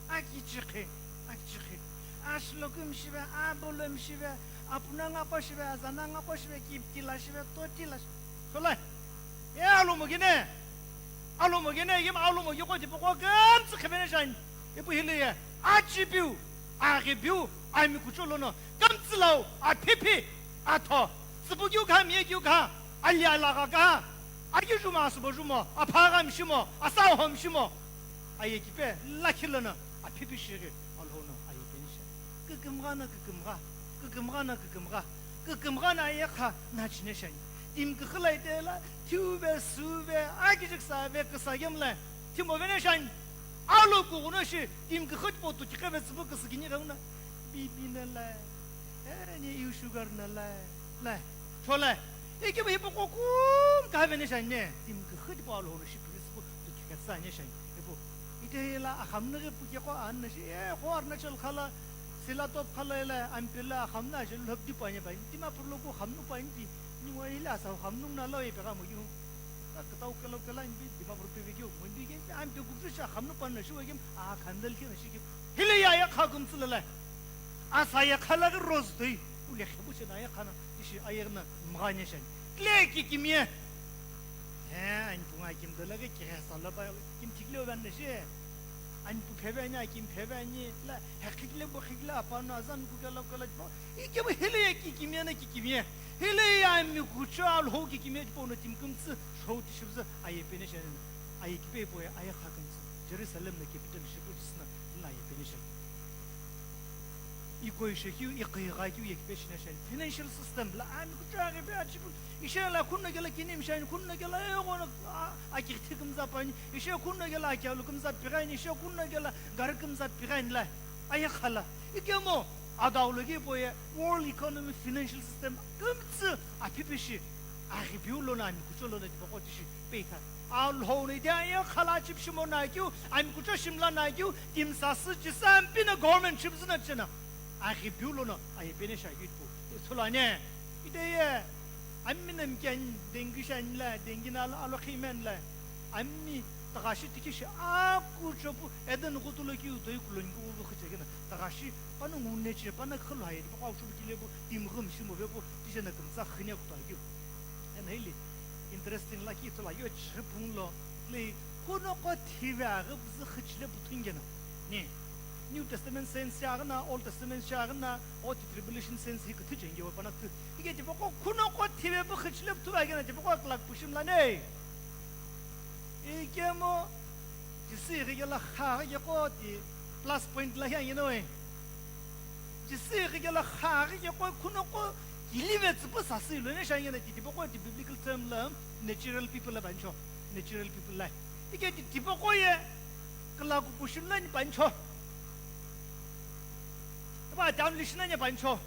Aki chikhi, aki chikhi. Ashlokum shive, Abolom shive, Apunangaqo shive, Azanangaqo shive, Kipkila shive, Totila shive. Solai. E alomo kene, alomo kene, yem alomo yoko tipaqo kümtsü khevene shani. Ipu hile ye, achipiu, aghipiu, ami kucholono, kümtsü lau, aphipi, atho, tsüpu kiu kha, mie kiu kha, ali alagha kha, aki jumo, asubo jumo, apha gha mishimo, asaho mishimo. Aye kipe, lakhi lono, aphipi shighi, Alhou no aye peni shani. Kükümgha na kükümgha, kükümgha na kükümgha. Kükümgha na ayekha na chine shani. Timi küxü la itela, thiuve, suve, akijik save, küsa gemla, thimo vene shani. Alo kughuno shi, timi küxü tipo tu kiqeve tsüpu küsü kini ghauna. Bibi na la, e, ni iu sugar na la, la, chola. Ike bu hipo kokum ka vene shani ne. Timi küxü tipo Alhou no shi piri tsüpu tu kikatsa ne shani. Ipo, ite la akhamnu ghi puke ko an na shi, e, ko Arunachal khala, Silatop khala ila ampela khamna aje lhop di panye pa, Dimapur lo ko khamnu pa inti, ni wa ila sa khamnu na lo e pega mo yu. Ta katau kelo kela inti Dimapur pe vekyo, mo inti ke ampe gupshu sha khamnu pa na shi wa kem, a khandal ke na shi kem. Hile ya ya kha gumtsü lele. Asa ya khala ke roz doi, ule khebu che na ya khana, ishi ayerna mgane shan. Tle ki kimye. He, anpu nga kim dola ke kire sala ba, kim tikle o ban na shi. Anpu pheve ani, akim pheve ani, la, he khikle bo khikle apano azan ku kala kala po. Ike bo hele ya ki kimye na ki kimye. Hele ya mi kucho Alhou ki kimye po no tim kumtsü, shou ti shibza, aye pene shan. Aye kipe po ya, aye kha kumtsü. Jerusalem na capital shibu sna, na aye pene shan. Iko ishe keu, ikigha keu ye kipe shina shani. Financial system la ami kuchaghi be achibu. Ishe la kunna kela kini mshani, kunna kela egono, a, akirthi kumza pani. Ishe kunna kela akialu kumza pirani. Ishe kunna kela gari kumza pirani la. Aye khala. Ikemo, adaulo ki boye, world economy, financial system, kumtsu, apipishi. Aghipiu lono ami kucho lono tipaqo tishi peitha. Alhou no ide aye khala chipshimo na keu, ami kucho shimla na keu, timsasü chisampi na government chipzü na chena. Aghipiu lono aye pene sha keu pu. Ithulu ane. Ide ye, ami na mkian dengi sha anila, dengi na alo, alo khimen la. Ami tagashi tikishi akucho pu, eden kutulo keu toi kulon ku vu khichekena. Tagashi, pana ngunne chi, pana khalo haye, pa kwa uchu kile pu, timghum shimo ve pu, tijena kumtsa khine kutu akeu. Ena hili interesting lakhi ithulu ayo chiripung lo le kuno ko thive aghi püzü khichile puthungena. Ni New Testament sense shi aghina, Old Testament shi aghina, o ti tribulation sense hi küthü chenge wa pana thü. Ike tipaqo kuno ko thive pu khichile puthu aghina tipaqo klak pushim la ne. Ikemo Jisü ighi kela kha aghi keko ti plus point lakhi angeno we. Jisü ighi kela kha aghi keko kuno ko kilive tsüpu sasü ilo ne shangena ti tipaqo ti biblical term la natural people la bancho. Natural people la. Ike ti tipaqo ye kala ku kushun la ni bancho. Aba down lishina ni bancho.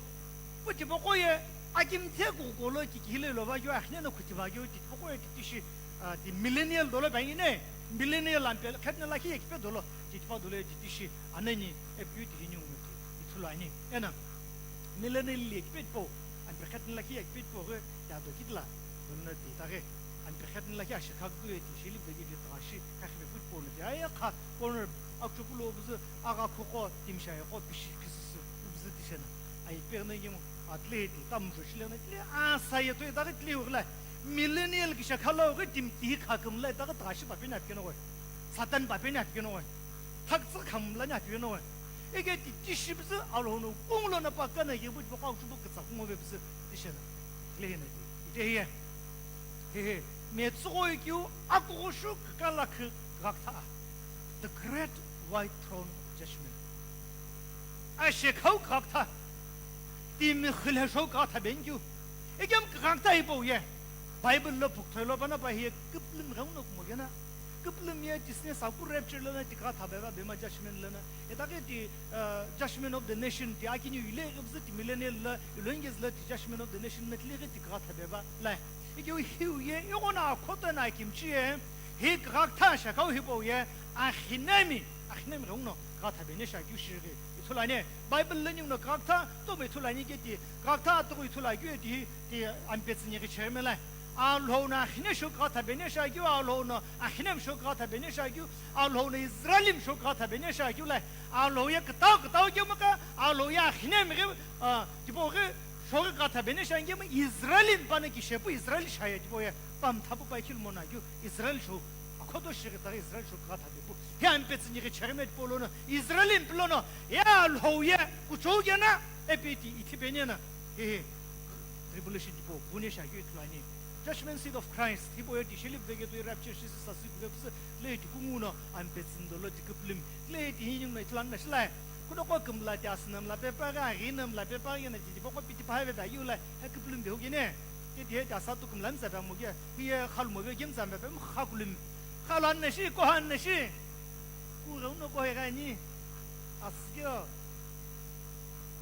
Pu tipaqo ye akimthe ku kolo ki kile lo va yo akhne na kuti va yo ti tipaqo ye ti tishi. Ah, ti millennial dolo bangi ne, millennial ampe khetna lakhi ye kipe dolo, ti tipa dolo ye ti tishi, anani, epiu ti hini ungu ti, ithulu ani. Ena, millennial ye kipe po, ampe khetna lakhi ye kipe po ghe, ya do kitla, donna ti ta ghe, ampe khetna lakhi ashikha ku ye ti shili begi ti ta shi, kakhipe football ti, aye kha, corner, akchopulo buzu, aga khoko, timsha ye ko, pishi, kisisi, ubuzu ti shena, aye pe na yemu, Atlehi ti tamu jo shile na tile asa ye toi daghi tile ughi la millennial ki shakha lo ghi tim tihi kha kümla daghi tashi papeni apikeno goi. Satan papeni apikeno goi. Thaktsü khamla ni apikeno goi. Ege ti tishibzü Alhou no kunglo na pa kana ye bu pa kau chubu kitsa kungo bebzü tishena. Tile na ti. Ite hiye. Hehe. Metsüghoi kiu akughu shu kala khü gakta. The great white throne judgment. Ashekhau kagakta. Timi khilheshou kagakta benkeu. Ekem kagakta hipau ye. Bible lo pukthoi lo pana pa hiye küplüm ghenguno kumo kena. Küplüm ye tisne saku rapture lana ti kagakta beva bema judgment lana. Etake ti, uh, judgment of the nation ti akini yule ghibzi ti millennial la, yulengez la ti judgment of the nation na tile ghi ti kagakta beva la. Ekeu hiu ye, igho na akhoto na akimchi ye, hi kagakta shakau hipau ye, akhinemi, akhinemi ghenguno kagakta bene shakeu shighi. Ithulu ani, Bible learning no kagakta, tomo ithulu ani ke ti, kagakta atughu ithulu akeu ye ti, ti ampetsü nyeghi chemela. Alhou no akhine shu kagakta bene shakeu, Alhou no akhinemi shu kagakta bene shakeu, Alhou no Israelim shu kagakta bene shakeu la. Alhou ye kütau kütau kemu ka, Alhou ye akhinemi ghi, ah, tipau ghi, Shoghi kugha thabe ni shi ani kemu Israel mi pano kishepu Israel shi aye tipau ye pamthapu pai khilu mono akeu Israel shou akhoto shighi taghi Israel shou kugha thabe pu. Hi ampetsü ni ghi cheghi me tipau lono Israel mi pu lono ye Alhou ye kuchou kena epi ti ithi peni ena. Hehe. Tribulation tipau puni shi akeu ithulu ani. Judgment seat of Christ, hipau ye ti sheli puveke toi rapture shi sasü kuve püsü, tile ti kungu no ampetsü ndo lo ti kupulumi, tile ti hi ningu no ithulu ani na shilai. Kuno qo kümla ti asü namla pepa ghi, aghi namla pepa ghi na ti tipaqo piti paha ve ba yu lai, he kupulumi be hu kene. Ke ti he ti asa tu kümla mtsa ba mo ke, hi ye khalu mo ve ke mtsa ba pe mkha kulumi. Khalu ani na shi, ko ani na shi. Ku ghe uno ko he gani. Asü ke.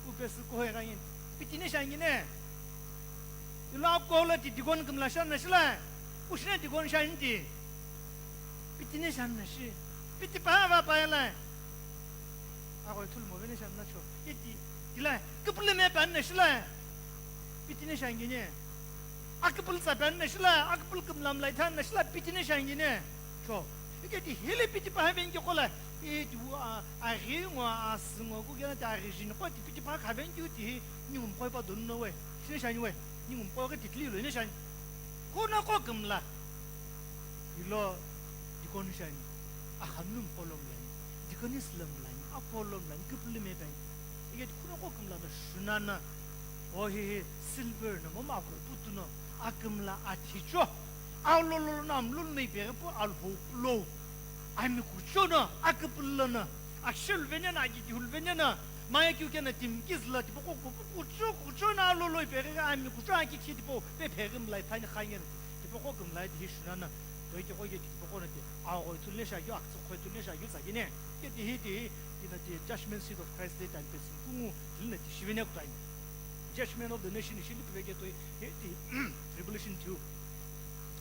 Ku pesü kuhoi gha yin. Piti ni shi ani ne. Ilo akolo ti deacon kümla shi ani na shilai. Ushina deacon shi ani ti. Piti ni shi ani na shi. Piti paha va paye lai. Aghoi thulu mo ve ni shi ani na cho. Ye ti. Tilai. Kupulumi pe ani na shilai. Piti ni shi ani ne. Akupulu tsa pe ani na shilai. Akupulu kümla mla ithi ani na shilai. Piti ni shi ani ne. Cho. Ike ti hili piti paha ve ni ke kola. Iti wu a, aghi ngo, asü ngo, kukena ti aghi jini qo ti piti pa khaven keu ti hi, ningu mqo pa donu no we, shini shani we, ningu mqo ghi titili lo ni shani. Kuno qo kümla. Ilo, deacon shani. Axamunu mqo lo mlani. Deaconess lo mlani. Apo lo mlani. Kupulumi peni. Ike ti kuno qo kümla no shunana. O hi hi, silver no, mama ko putu no. Akümla athicho. Alolo no amlulu no ipeghi pu Alhou lo. Ami kucho no, akupulu no, akishelu vene no, akikihulu vene no, maya kiu kena timi kizü lo, tipaqo kupu kucho, kucho no alolo ipeghi ami kucho akikhi tipaqo pe peghi mlai thani khange no, tipaqo kümlai tihi shunana, toi ke qo ye tipaqo no ti, aghoi thulu ni shi akeu, aktsü khoi thulu ni shi akeu tsakine, ke tihi tihi, tina ti judgment seat of Christ le time pesin kungu, tili no ti shivene kutai. Judgment of the nation ishi lipuveke toi, he ti, tribulation thiu.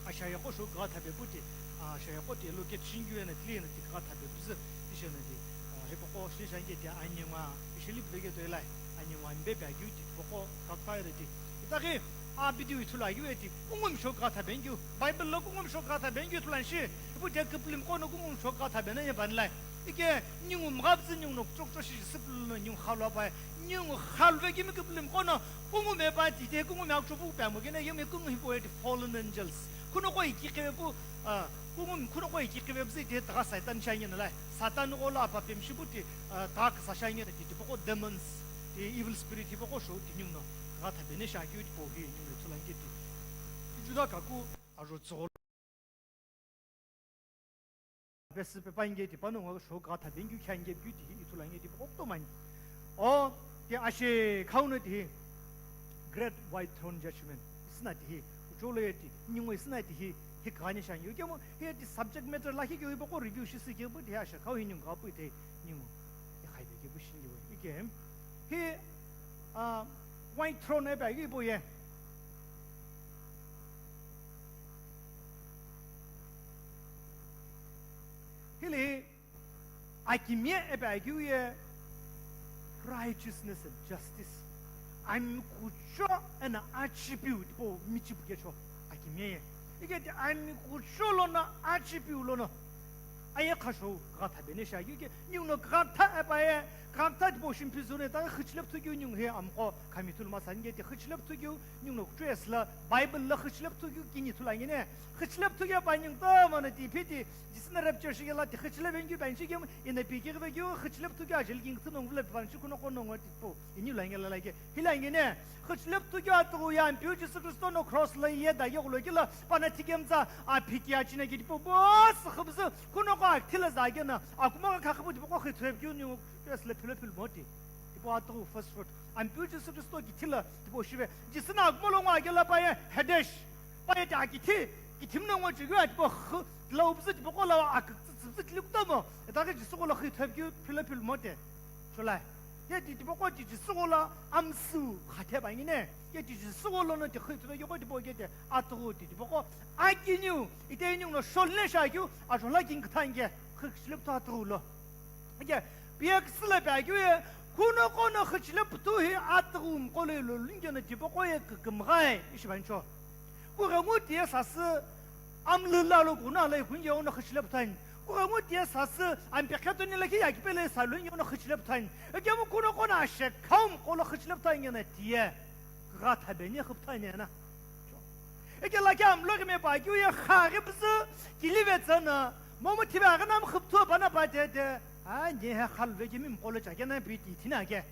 Ashayeqo shou kugha thabe pu ti, a, ashayeqo ti elo ke chingiu ena tile ena ti kugha thabe püzü, tishi ena ti, a, hipaqo shi shange ti aningwa, ishi lipuveke toi lai, aningwa mbe pe akeu ti, hipaqo kugha thaye ti. Itaghi, a, video ithulu akeu e ti, kungumi shou kugha thabe ngeu, Bible lo kungumi shou kugha thabe ngeu ithulu ani shi, ipu ti kupulumi qo no kungumi shou kugha thabe na ye pani lai. Ike, ningu mgha püzü ningu no kucho kucho shi sipulu no ningu khalu apaye, ningu khalu ve kimi kupulumi qo no, kungumi pa ti te kungumi akucho pu pe amo kene yemi kungu hipau ye ti fallen angels. Kuno qo iki qhive pu, ah, kungumi kuno qo iki qhive pu zi te taga Satan shi ani na lai. Satan qo lo apa pemshi pu ti, ah, taga kasa shi ani na ti tipaqo demons, ti evil spirit hipaqo shou ti ningu no. Taga thabe ni shi akeu tipau hi ningu no ithulu ani ke ti. Ti Juda kaku ajo tsügho. Pesü pepa nge ti pano ngo shou kugha thabe ngeu khe nge keu ti hi ithulu ani ti pokto mani. O, ti ashe khau no ti hi Great White Throne Judgment. Isna ti hi, kucho lo ye ti, ningu isna ti hi, hi kugha ni shi ani. Kemu, hi ti subject matter lakhi keu hipaqo review shi sü keu pu ti hi ashe khau hi ningu kugha pu ti ningu. Hi khai be keu pu shi nge we. Ike, hi, ah, White Throne e ba keu pu ye. Hili akimiye ipi akeu ye righteousness and justice. Ami kucho eno achipiu tipau michipu kecho akimiye ye. Ike ti ami kucho lono achipiu lono aye khashou kugha thabe ni shi akeu ke ningu no kugha tha ipa ye kugha tha tipau shimpi zune ta khichile puthu keu ningu he amqo khami thulu masani ke ti khichile puthu keu ningu no kucho ye sila Bible lo khichile puthu keu kini thulu ani ne. Khichile puthu keu pa ningu to mono ti phi ti Jisü no rapture shi kela ti khichile vengeu pa inchi kemu, ina pi kighi vekeu khichile puthu keu ajeli king tsu nongu vula pi vanchi kuno qo nongu ti po, ini lo angela lage. Hila ingene, khichile puthu keu atughu ye Ampeu Jisü Kristo no cross lo ye da ye ghulo kila, pana thikemtsa, a phiki achina ki tipo, boss, khubzu, kuno qo akthila za gena, akuma ka khakhabu tipo qo khithu keu ni, yes, le philo phil moti. Tipo atughu first fruit. Ampeu Jisü Kristo ki thila, tipo shive. Jisü no akuma lo ngwa gela pa ye, Hadesh. Pa ye ta kithi, kithi mna ngo chighi ati po khu, tla ubzu ti poko la ak tsitsibzi tli kutomo. Eta ke Jisü ko la khi thap ki phila phil mote. Chulai. Ye ti ti poko ti Jisü ko la amsu khathe ba ngine. Ye ti Jisü ko lo no ti khi thap ki ko ti po ke te atru ti ti poko. Akiniu, ite iniu no shol ne sha kiu, a shol la king kthang ke, khik slip ta atru lo. Ike, piyek sila pya kyu ye, kuno kono khichile putu hi atughu mqo lo ilo lungeno tipaqo ye kükümghae, ishi vancho. Kughengu tiye sasü amlü lalo kuno ala ikunye ono khichile putu ani. Kughengu tiye sasü ampekheto nila ki yakipele salunye ono khichile putu ani. Ekemu kuno kono ashekhau mqo lo khichile putu ani ngena tiye. Gha thabeni khüpüthü ani ana. Eke lakhi amlo ghime pa keu ye kha ghi püzü kilive tsü na, momu thive aghi nam khüpüthü pa na pa te te, a, ni he khalu ve kemi mqolo chake na pi ti thina ke.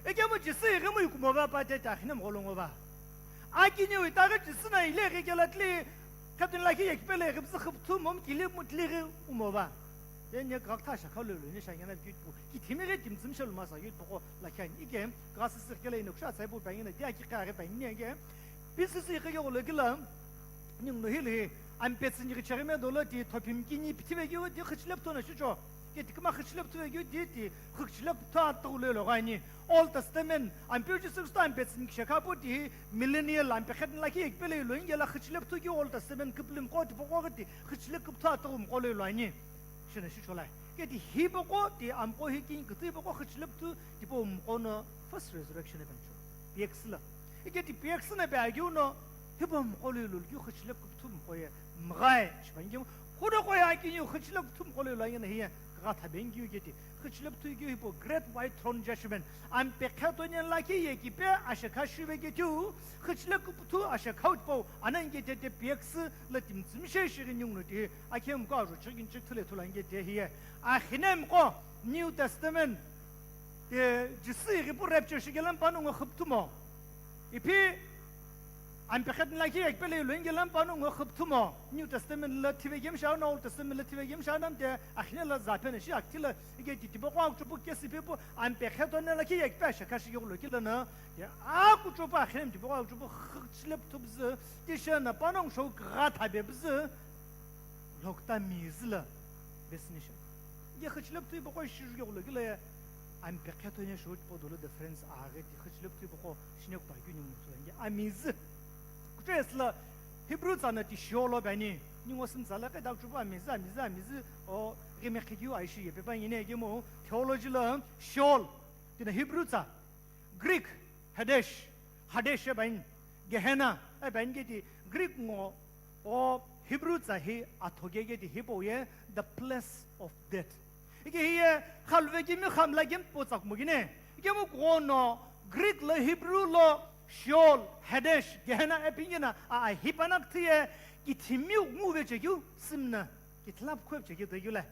Eke mu Jisü ighi mu ikumo va pa te te akhine mqolo ngo va. Akiniu itaghi Jisü na ile ghi kela tli, khatun lakhi ye kipele ghi püzü khüpüthü momu kili mu tli ghi umo va. Ye nye kagha tha shakha lo lo nye shangena keu pu, kithimi ghi timtsüm shelu masa keu poko lakhi ani. Ike, kagha sisi kele ino kusha tsai pu bangi na, dia ki kagha bangi nye ke. Pi sisi ike ke golo kila, ningu no hili, ampetsü ni chegime dolo ti, thopimi kini pithive keu ti, khichilepüthü na shucho. Ke ti kima khichilepüthü ve keu ti, ti khichilepüthü atughu lo lo gani. Old Testament, ampeu Jisü Khristo ampetsü ni shekha pu ti, millennial, ampekhet lakhi ye kipele lo inge la khichilepüthü keu Old Testament, kiplim ko ti poko ti, khichile khüpüthü atughu mqo lo lo ani. Shina shi cholai. Ke ti hi boko, ti amqo hi king kiti boko khichilep tu, ti po mqo no first resurrection e pencho. Pi eksila. Ke ti pi eksina pe agiu no, hi po mqo lo lo kiu khichilep kup tu mqo ye, mgai, shi pa ngiu, hudo ko ya ki yu khichilep tu mqo lo lo ye na hi ye, ka tha bengiu ke ti, khichilep tu giu hi po great white throne judgment. Am pe khato nyen la ki ye ki pe, ashe kha shu ve ke tu, khichilep kup tu, ashe kha ut po, anan ke te te pi eksila timtsimi she shi ring yung no ti, Akhem ko aru chikin chik thule thulange te hiye. Akhinem ko New Testament, e, Jisü ighi pu rapture shikelam panu ngo khüpthumo. Ipi ampekhet lakhi ekpele luingelam panu ngo khüpthumo. New Testament la thive gem shana, Old Testament la thive gem shana te akhine la zapen shi akti la ike ti tibo kwa chupu kesi pe pu ampekhet on lakhi ekpe shaka shi yolo kila na. Ya aku chupu akhinem tibo kwa chupu khichlep thubzü ti shana panong show gha thabe bzü. Lokta mizila besinisha. Ye khichilep tui boko shiru yo lo gile. Am pekheto ne shot podolo difference age ti khichilep tui boko shine pa gyu ni mutu ye amiz. Kutres la Hebrew tsana ti shiolo bani. Ni ngo sim tsala ke dak chupa amiz, amiz, amiz. O gime khigyu aishi ye pe pa ni ne gemo theology la shiol. Tina Hebrew tsa Greek, Hadesh, Hadesh e bain, Gehenna e bain ke ti Greek ngo, o Hebrew tsa hi athoge ke ti hipo ye the place of death. Ike hi ye khalve kimi khamla gem po tsak mugine. Ike mu ko no Greek lo Hebrew lo Sheol, Hadesh, Gehenna e pingena a a hipanak thiye ki thimi ngu ve chegyu simna ki thlap khwep chegyu de yule.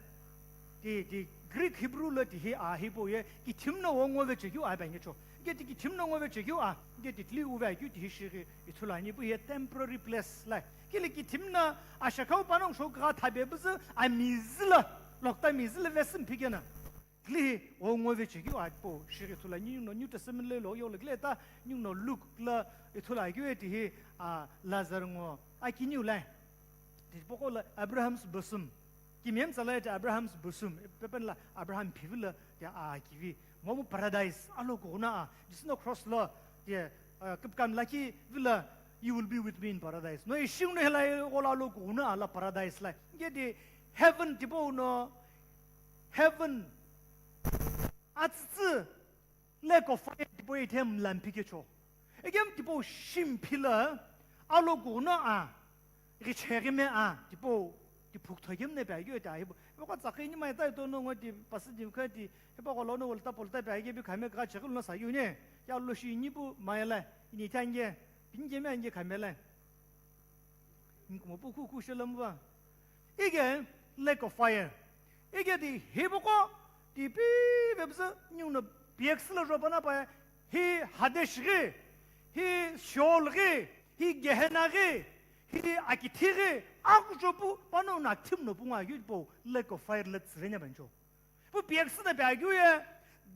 Ti, ti Greek Hebrew lo ti hi a hi po ye, ki thimna wo ngo ve chekyu a bang cho. Ge ti ki thimna ngo ve chekyu a, ge ti tli u ve kyu ti hi shi ithulani pu ye temporary place la. Ki le ki thimna a shakau panong sho ga thabe bzü a mizla, lokta mizla ve sim pigena. Tli wo ngo ve chekyu a po shi ithulani no New Testament le lo yo le ta, no Luke la ithula kyu ti hi a Lazar ngo a ki new la. Ti poko la Abraham's bosom. Kimyam tsala ya Abraham's bosom, pepen la Abraham phivila ya a kivi. Momu paradise, alo kuhuna a. Jisno cross lo, ya, uh, kipkam laki vila, you will be with me in paradise. No ishing no hela ola alo kuhuna a la paradise la. Nge di heaven tipo no, heaven. Atsitsi, lake of fire tipo ithem lampi ke cho. Egem tipo shim phila, alo kuhuna a. Ri chheghi me a, tipo, ti phuk thogim ne pe agyo ta, hipo, hipo ko tsakhi ni mai tai to no ngo ti, pasi ti kha ti, hipo ko lo no wol ta pol ta pe agyo bi khame ka chheghi no sa yu ne, ya lo shi ni pu mai la, ni ta nge, pin ge me nge khame la. Ni kumo pu khu khu shelam ba. Ige, lake of fire. Ige di hipo ko, ti pi vebza, ni no P X la ro bana pa, hi Hadesh ghi, hi Sheol ghi, hi Gehenna ghi, hi akithi ghi, aku chopu, pano na thim no punga yu po, lake of fire la tsirenya bancho. Pu P X na ba yu ye,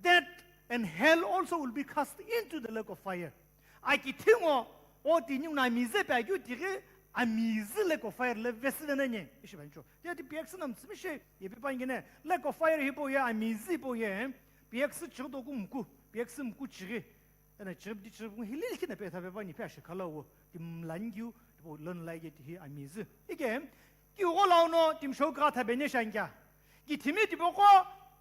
death and hell also will be cast into the lake of fire. Akithi ngo, o ti ni na mize ba yu ti ghi, a mize lake of fire le vesi na ne, ishi bancho. Ti ti P X na mtsimi she, ye pe pa ngene, lake of fire hipo ye, a mize po ye, P X chighi do ku mku, P X mku chighi. Ena chirip di chirip ngu hilil kina pe thabe pa ni pe ashe khala wo, ti mlan gyu, ti po lon lai ge ti hi amiz. Ike, ki wo lau no, tim shou ka thabe ne shan kya. Ki thimi ti po ko,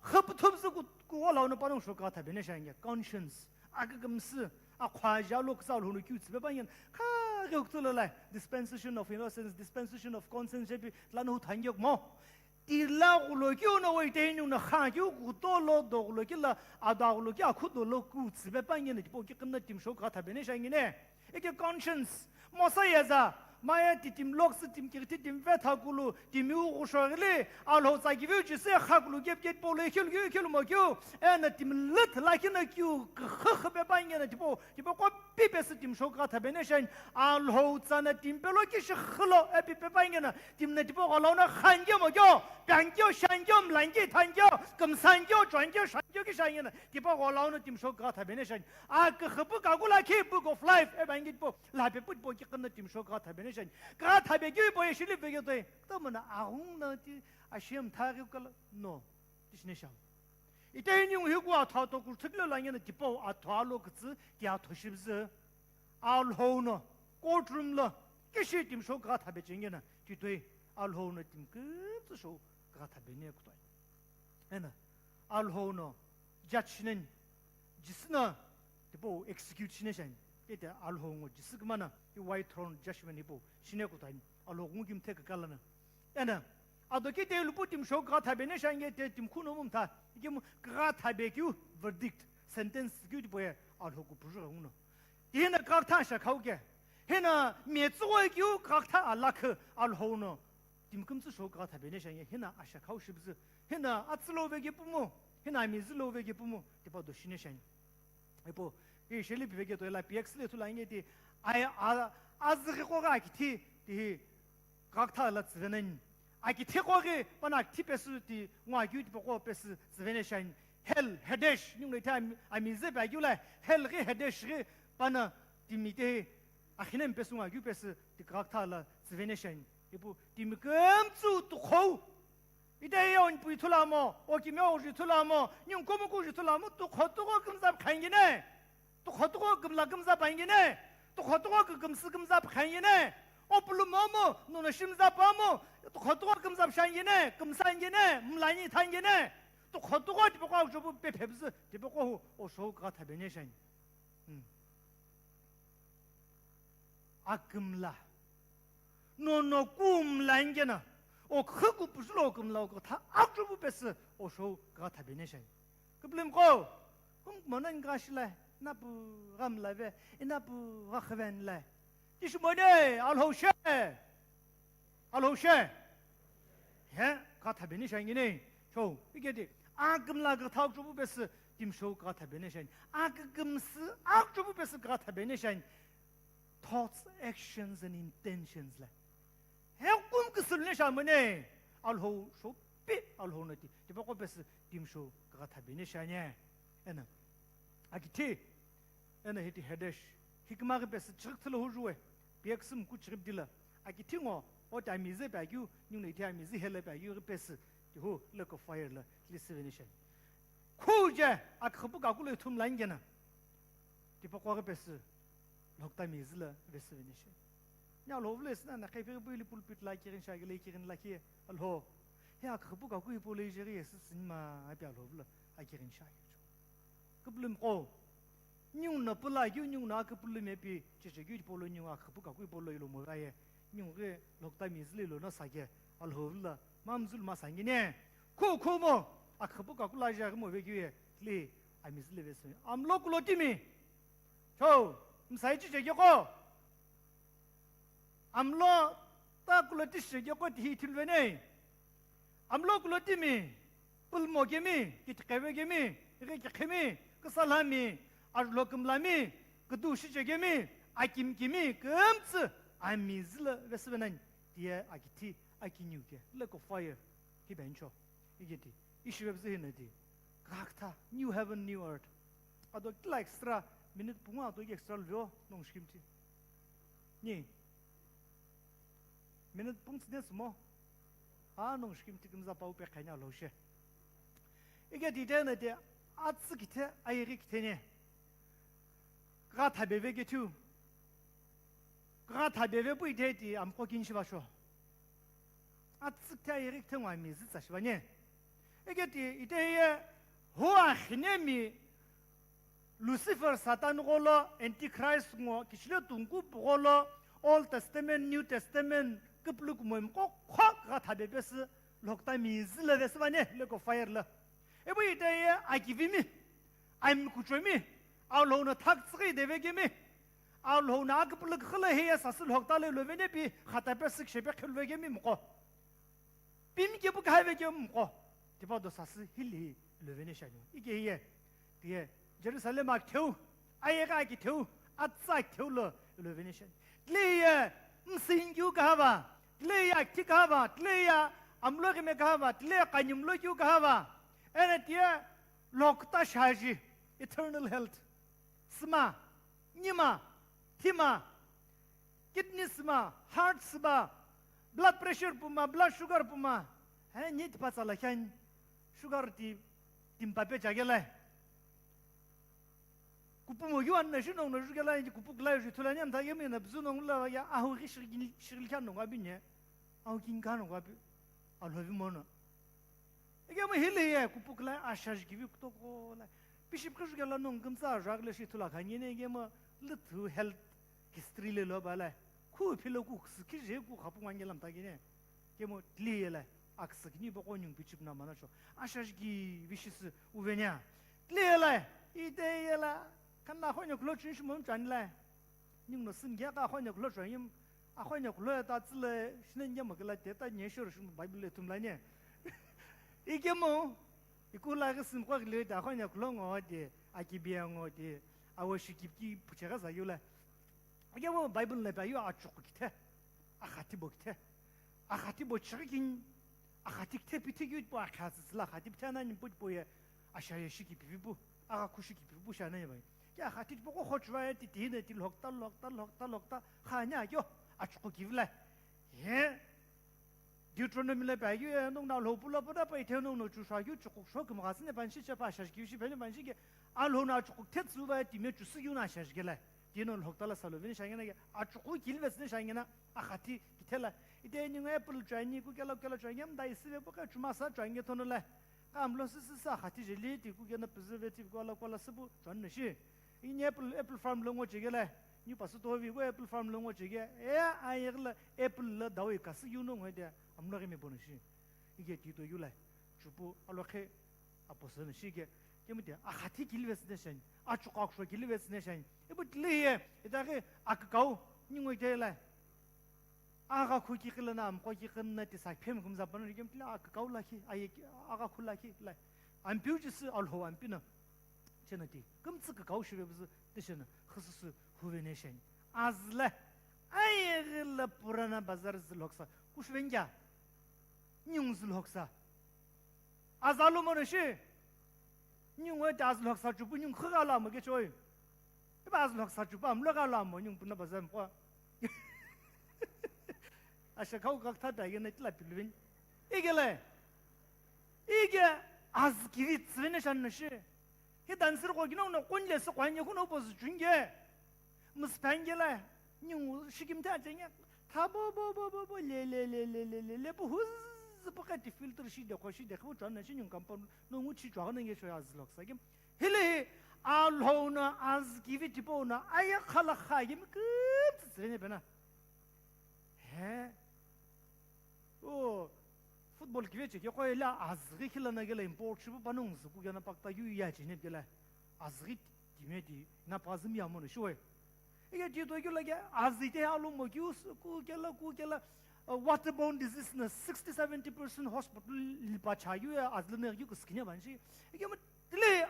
khap thup zu ku, ku wo lau no pa nong shou ka thabe ne shan kya. Conscience, aga gamsi, a khwa ja lo ksa lo no kyu tsibe pa ngen. Kha ge uktu lo lai, dispensation of innocence, dispensation of conscience, jepi, la no thang yok mo. Ti la ghulo keu no wai te nung na kha keu kuto lo do ghulo ki la, a da ghulo ki a khudo lo ku tsibe pa nge ne, tipo ki kena tim shou ka thabe ne sha nge ne. Eke conscience, mosa yeza, maya titim loksu, tim kirti, tim vetha kulu, timiu ghushoghili, Alhou tsa kiviu Jisü khakulu kep ket polo, ikhil kiu, ikhil mo kiu, ena tim lit lakina kiu, khakha pe pa ingena tipo, tipo ko pipe si tim shou kha thabe ne shan, Alhou tsa na tim pelo kishi khilo, e pipe pa ingena, tim na tipo golauna khan kio mo kio, pang kio, shan kio, mlang kio, than kio, kumsan kio, chuan kio, shan kio, kishan ingena, tipo golauna tim shou kha thabe ne shan, A küküpü kakula khi Book of Life, e bangi po, la pe put po ki khanna tim shou kha thabe ne shan. Kha thabe ki po ye shili pe ki toi. Kta mana aghung na ti ashem tha ki kala. No. Ti shine sham. Ite ni ngu hi ku atha to ku thiklo la ngena tipo atha lo kutsu ki atho shibzu. Alhou no. Courtroom lo. Kishi tim shou kha thabe chengena. Ti toi. Alhou no tim kutsu shou kha thabe ne ku toi. Ena, Alhou no judge shinen, Jisü no, tipo execute shine shani. Kete Alhou ngo Jisü kümana, i white throne judgment ipo shine kutani. Alhou ngu kim the kakala na. Ena, ado kete lupu tim shou kha thabe ne shange te tim khuno mum tha. Ikim kha thabe kyu verdict, sentence kyu tipo ye Alhou ku puju nguno. Ti hina kha tha sha khau ke. Hina me tsuwa kyu kha tha alakh Alhou no. Tim kümtsü shou kha thabe ne shange. Hina asha khau shibzu. Hina atsü lo veke pumu, hina amizi lo veke pumu, tipa do shine shani. Ipo, i sheli veke to ela P X le thula inge ti, ai, a, azighi ko ga kithi, ti hi, gakta la tsivenen. A kithi ko ge, pana kithi pesu ti, ngwa gyu ti poko pesu tsivene shani. Hell, Hadesh, nyung le ti ami, amizi ba gyu la, hell ge Hadesh ge, pana ti mi te, akhinem pesu ngwa gyu pesu, ti gakta la tsivene shani. Ipo, ti mi kümtsü tu khou. Ite ye onpu ithulamo, okimeo ju ithulamo, nyungkomuku ju ithulamo, tukhotuko kümzap khangine, tukhotuko kümla kümzap angine, tukhotuko kükümsü kümzap khangine, opulumomu, nuno shimzapamo, tukhotuko kümzap shangine, kümsangine, mlani thangine, tukhotuko tipoko aujobu pephebzü, tipoko hu, oshou kha thabene shani. Hmm. Akümla. Nono kumla ingena. O khüku pusulo kumla o kotha akchubu pesi o show kha thabene shai. Kiplim ko. Kum monan ga shila. Inapu gamla ve. Inapu ga khaven la. Tishmone alhoshe. Alhoshe. He, kha thabene shangine. Cho, ikedi. Akümla kha thau chubu pesi tim show kha thabene shang. Akümsü ak chubu pesi kha thabene shang. Thoughts, actions and intentions la. He kum küsülüne shamene. Alho show pi alho nati. Tipa ko pesi tim show kha thabene shang. Ena. Akithi. Ena hiti Hadesh, hikimaghi pesi chirikthilo hujuwe, piyakisü mku chiripdila, akithi ngo, oti amize pe akeu, ningu iti amize hele pe akeu ghi pesi, tihu lake of fire la, lisi veni shani. Khuje, akhipu kakulo ithum la ingena, tipaqo ghi pesi, lokta mizi la vesi veni shani. Nya lo vle sina na kaipe bu ili pulpit la kirin shagile kirin la ki, alho. He akhipu kaku ipo le jeri esi sinma, api alho vle, akirin shagile. Küpülümi qo. Ningu no püla keu, ningu no aküpülümi pi, cheche keu tipolo ningu aküpü kakui polo ilo mo vaye. Ningu ghi lokta mizili ilo no sake, alhovula, mamzulu ma sangine. Khu, khu mo, aküpü kakula ja ghi mo ve keu ye, li, amizili ve sumi. Amlo kulo timi. Cho, msai cheche keu ko. Amlo ta kulo tishi keu ko tihi thilvene. Amlo kulo timi, pulmo kemi, kitqeve kemi, ighi kikhemi, küsalhami, arlo kümlami, küdu shiche kemi, akim kimi, kümtsü, amizila vesüvenani, tiye akithi, akiniu ke, lake of fire, hi bencho, igeti, ishi vebzü hinati, gakta, new heaven, new earth. Ado kila extra, minute pungu ado extra lveo, nong shikimti. Ni, minute pung tsine sumo. A nong shikim tikim za pau pe khanya lo she. Ike di de ne de atsü kithe ayiri kithe ne. Kha thabe ve ke thu. Kha thabe ve pui de di am ko kin shi ba sho. Atsü kithe ayiri kithe ngwa mi zi tsa shi ba ne. Ike di ite ye ho a khine mi Lucifer Satan gholo, Antichrist ngo, kichile tungku pugholo, Old Testament, New Testament, küpülü kumomi qo kho kha thabe pesü, lokta mizi le vesü vane, lake of fire le. Ebu ite ye akivimi, ami kuchomi, alhou no thak tsüghi deve kemi, Alhou no akipulu küküla hiye sasü lhokta le lovene pi khatape sükishepe khiluvekemi mko. Pimi kepu kahivekemi mko. Tipa do sasü hili lovene shani. Ike hiye. Tiye Jerusalem akitheu, ayeka akitheu, atsa akitheu lo lovene shani. Tile hiye msingyu kahava, tile hiye akthi kahava, tile hiye amlo kime kahava, tile hiye kanimlo kyu kahava. Ene tiye lhokta shaji, eternal health. Sima, nima, thima, kidney sima, heart sima, blood pressure puma, blood sugar puma. He ni tipa tsala khan sugar ti timpa pe chagela. Kupu mo yu an na shi nong no jugela ni kupu kla ju thula ni am ta yemi na bzu nong la ya ahu ki shigil shigil khan nong abinye. Ahu kin khan nong abi. Alhovi mo no. Ege mo hili ye kupu kla asha ji kivi kuto ko la. Bishop ka jugela nong kumsa jagla shi thula khan ni ne ege mo lithu health history le lo ba la. Khu philo ku ksi ki je ku khapu ngangelam ta gine. Kemo tile ye la, aksükini boko nyung pichip na mana cho. Asha jiki vishisi uvenya. Tile ye la, ite ye la, kanna khonyo kulo chun shimo chani la. Nyung no sim ge ka khonyo kulo chon yim, a khonyo kulo ta tsile, shine nge mo kila te ta nye shor shimo Bible le tum la nye. Ikemo, ikula ge sim kwa le ta khonyo kulo ngo de, akibi ngo de, awo shikip ki puchega sa yula. Ake wo Bible na pa yu achuk kithe, akhati bo kithe, akhati bo chighi kin, akhati kithe pithi yu po akha tsila akhati pithe na ni po po ye, asha ye shiki pivi pu, aga khu shiki pivi pu shana ye bai. Ke akhati po ko khochwa ye ti ti ne ti lokta, lokta, lokta, lokta, kha nya yo, achuk kivla. Ye, Deuteronomy la pa yu ye nong na lo pu la pa da pa ithe nong no chu sha yu chukuk sho kim ga sine pan shi cha pa sha ki shi pen pan shi ke a lo na chukuk the tsu va ti me chu su yu na sha ke la. Ti no lhokta la sa lo vin sha ngena ke a chukuk kil ve sine sha ngena a khati ki the la. Ite ni nge apple chai ni ku ke la ke la chai ngem dai si ve pa ka chu ma sa chai nge thono la. Ka am lo si si sa khati je li ti ku ke na preservative ko la ko la sipu chon na shi. Ini apple, apple farm lo ngo chege le, ni pasu to vi ko apple farm lo ngo chege, e, a ye la apple la dawi ka si yu no ngo de, amlo ge me bono shi. Ige ti to yu le, chupu alo khe, apo se shi ge, ke mu de, a khati kil ve sine shan, a chuka ksho kil ve sine shan. E bu tile ye, e da ge, a ka kau, ni ngo de le. Aga khu ki kila na, am ko ki kina ti sa phem kum za pano, ke mu tile, a ka kau la ki, a ye ki, aga khu la ki, la. Am piu ji si alho am pina. Chena ti, kümtsü kükau shive buzü, tishena, khüsüsü huve ne shen. Azle, ayeghi la purana bazar zü loksa, kushvengya, nyung zü loksa. Azalu mo shi, nyung ote az loksa chupu nyung khüga la mo ke choi. Iba az loksa chupu am loga la mo nyung puna bazar mo. Asha kau kak tha ta yena tila pilvin. Igele, Ige az kivi tsüvene shan nashi. Hi dancer ko gino no kun le se kwan ye kuno bozu chunge. Mspange la, nyung shikim ta chenge. Tha bo bo bo bo bo le le le le le le le bu huz pakati filter shi de ko shi de ko chon nashi nyung kampon no ngu chi chwa na nge sho az loksa kim. Hile hi alhona az kivi tipo na aya khala kha yim küm tsüvene bena. He. O football kive cheke koi la azghi khila na gela import shipu panung zuku gena pakta yu ya chine gela azghi time di na pazim ya mono shiwe. Ige di do gela ge azite alo mo ki us ku gela ku gela, uh, waterborne disease na sixty seventy percent hospital li pa cha yu ya azle na yu kuskine ban shi. Ige mo tile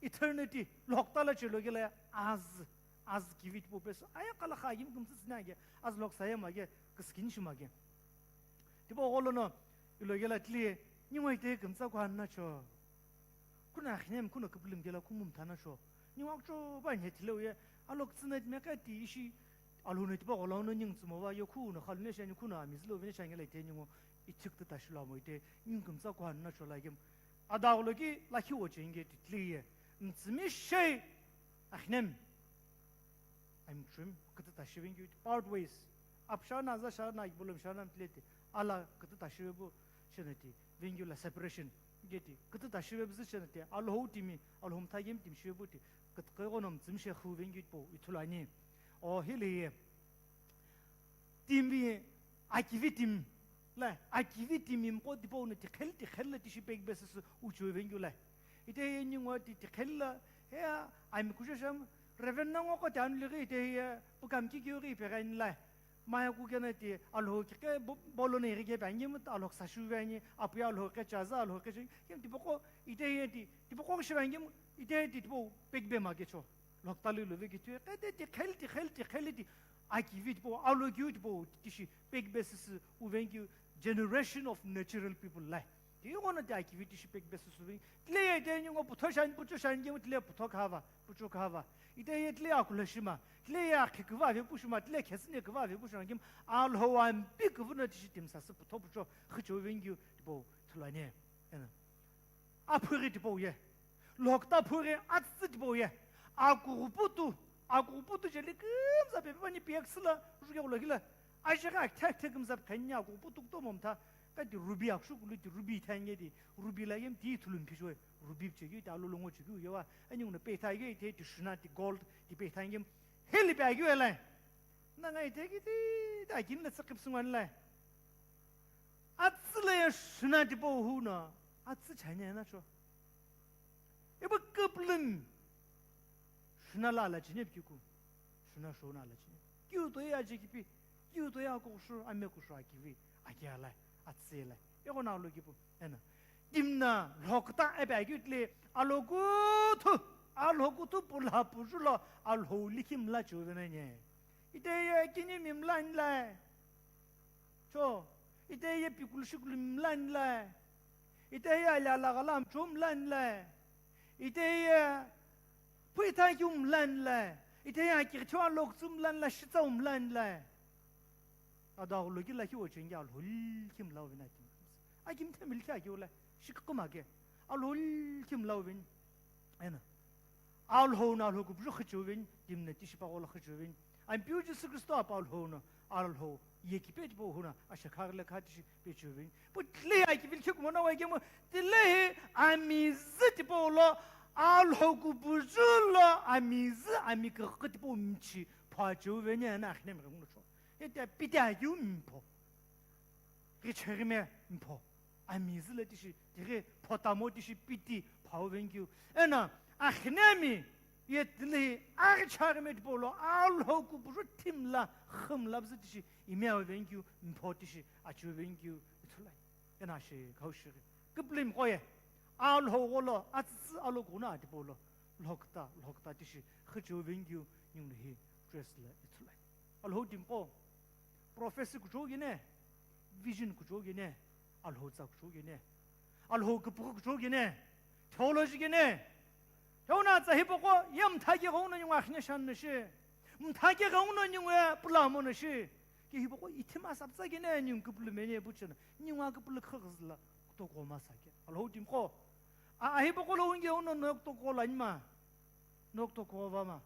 eternity lokta la chelo gela az, az kivi tipo peso aya kala kha yim kumtsa sina ge, az lok saya ma ge, kiskin shima ge. Tipo golo no ilo gela tli ni mo ite kumtsa kwa na cho. Kuna khinem kuna kupulum gela kumum thana cho. Ni wak cho ba ne tilo ye, alok tsina me ka ti ishi, alune tipo golo no ning tsumo wa yo khu no khalune sha ni kuna mizlo vine sha ngela ite ni ngo, ichik ta tashilo mo ite ning kumtsa kwa na cho la gem. Adaghulo ki lakhi wo chenge titliye. Mtsimi shei. Akhnem. I'm trim. Kata tashiven gyu part ways. Apshana za shana ibolom shana mtlete. Ala kata tashive bu shenati. Vengyu la separation. Geti. Kata tashive bu shenati. Alhou timi. Alhom thagim tim shive bu ti. Kata kego nom tsim she khu vengyu po itulani. O hili ye. Timi akivi tim. La, akivi timi mqo tipau no tikhel, tikhel la tishi pek beses uchu vengyu la. Ite ye ningo ti, tikhel la, he, ami kujo sham, Reverend Nongo qo ti anu lighi itehi ye, pukam kikeu ghi ipeghi ani lai. Maya kukena ti Alhou kike bo-, bolo na irike pe angimu Alhou ksashu ve ani, apuye Alhou kechaza, Alhou kechi, kim tipaqo, itehi ye ti, tipaqo shive angimu, itehi ti tipaqo pekbe ma kecho. Lhokta lu lo ve kithu, kete ti khel ti khel ti khel ti, akivi tipaqo, alo kiu tipaqo, tishi pekbe sisi, uven kiu, generation of natural people lai. Ti ighono ti akivi tishi pekbe sisi uven. Tile ye te ningo putho shani, pucho shani, kemu tile putho khava, pucho khava. Ite ye tile akula shima, tile ye akhi kuva ve pushima, tile khesine kuva ve pushima, kim Alhou ampi kuvu no tishi timsa si putho pucho, khicho uven kiu, tipaqo, thulane. Ena. Aphughi tipau ye. Lhokta phughi atsütsü tipau ye. Akughuputu, akughuputu jeli kümza pepe pani piyaküsü la, rughe gholo hila. Ajaghi akithe akithe kümza pe khanya akughuputu kutomo mtha. Ka ti ruby akushu kulu ti ruby thanye ti, ruby la yem ti thulum phichue. Ruby pichekeu ti alolongo chekeu yewa. Ani nguno petha ye ti, ti shuna ti gold ti petha yem. Heli pe agyu elai. Na ngai te ki ti, ta kin la tsakip sungwan lai. Atsü la ye shuna tipau hu no, atsü chanya na cho. Ibu küplüm shuna la la chine piku, shuna shona la chine. Kiu to ya je kipi, kiu to ya ko shu, ame ko shu akivi, akia la, atsü la. Ego na lo kipu, ena. Dimna lhokta ebe akiu tle, alokuthu, alokuthu pula pujulo, alhou likhim la chuve na nye. Ite ye kini mi mlani lai. Cho, ite ye pikulu shikulu mlani lai. Ite ye alala gala mchu mlani lai. Ite ye puita kyu mlani lai. Ite ye akirchwa lokchu mlani lai, shitsau mlani lai. Ada ulo ki la ki o chengi alhou likhim la uvin akim. Akim themil ki aki ula, shikkum ake. Alhou likhim la uvin. Ena. Alhou na alhou kupuju khichuvin, dimna tishi paghola khichuvin. Ampiu Jisü Kristo apa alhou na, alhou ye kipe tipau huna, ashakha le kha tishi pechuvin. Pu tle ya kivil khikuma na wa kemu, tilehi amizü tipau lo, alhou kupuju lo, amizü amikakha tipau mchi, phachuvin ya na akhne mre nguno cho. Ete pite ayu mpho. Richarime mpho. Amizü le tishi, tighi photamo tishi piti phau venkeu. Ena, akhinemi, ye tilehi, arichari me tipolo, alhou kupuju thimla, khimla bzü tishi, ime au venkeu, mpho tishi, achiu venkeu, ithulai. Ena shi, khau shiri. Küplüm koye, alhou golo, atsütsü alo kuna tipolo, lhokta, lhokta tishi, khichiu venkeu, nyunglehi, dress la, ithulai. Alhou timqo, prophecy kuchou kene, vision kuchou kene, Alhou tsa kuchou kene, Alhou küpüghü kuchou kene, theology kene. Theuna tsa hipaqo, ye mthake ghenguno ningu akhine shan nashi. Mthake ghenguno ningu ye pula mo nashi. Ke hipaqo ithima saptsa kene ningu küpülü mene puchena. Ningu aküpülü khagzla kuto koma sake. Alhou timqo. A, a hipaqo lo unge uno no kuto kola nima. No kuto kova ma.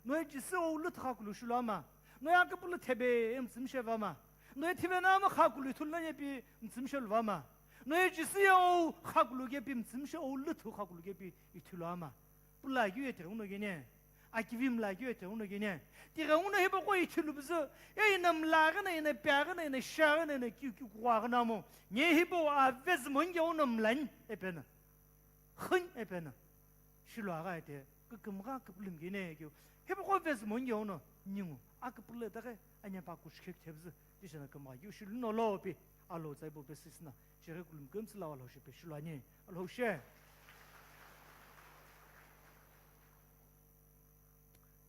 No ye Jisü ou lüthu khakulu shulu ama. No ye aküpülü thebe emtsümshe vama. No ye thive nama khakulu ithulu na yepi mtsümshe lu vama. No ye Jisü ye ou khakulu kepi mtsümshe ou lüthu khakulu kepi ithulu ama. Pula keu ye tighenguno kene. Akivim la keu ye tighenguno kene. Tighenguno hipaqo ithulu bzü. Ye ina mla ghana, ina pia ghana, ina sha ghana, ina kiu kiu kuwa ghana mo. Nye hipaqo avezü mo nge uno mlani. Epena. Khün epena. Shilo agha ete, kükümgha küpülüm kene keu. Hipaqo vezü mo nge uno, ningu, aküpülü daghe, anya pa kushkhek thebzü, tishana kümgha keu shilu no lo pi, Alhou tsai bo pesisna, shighe kulum kümtsü la Alhou she pe shilo ani, Alhou she.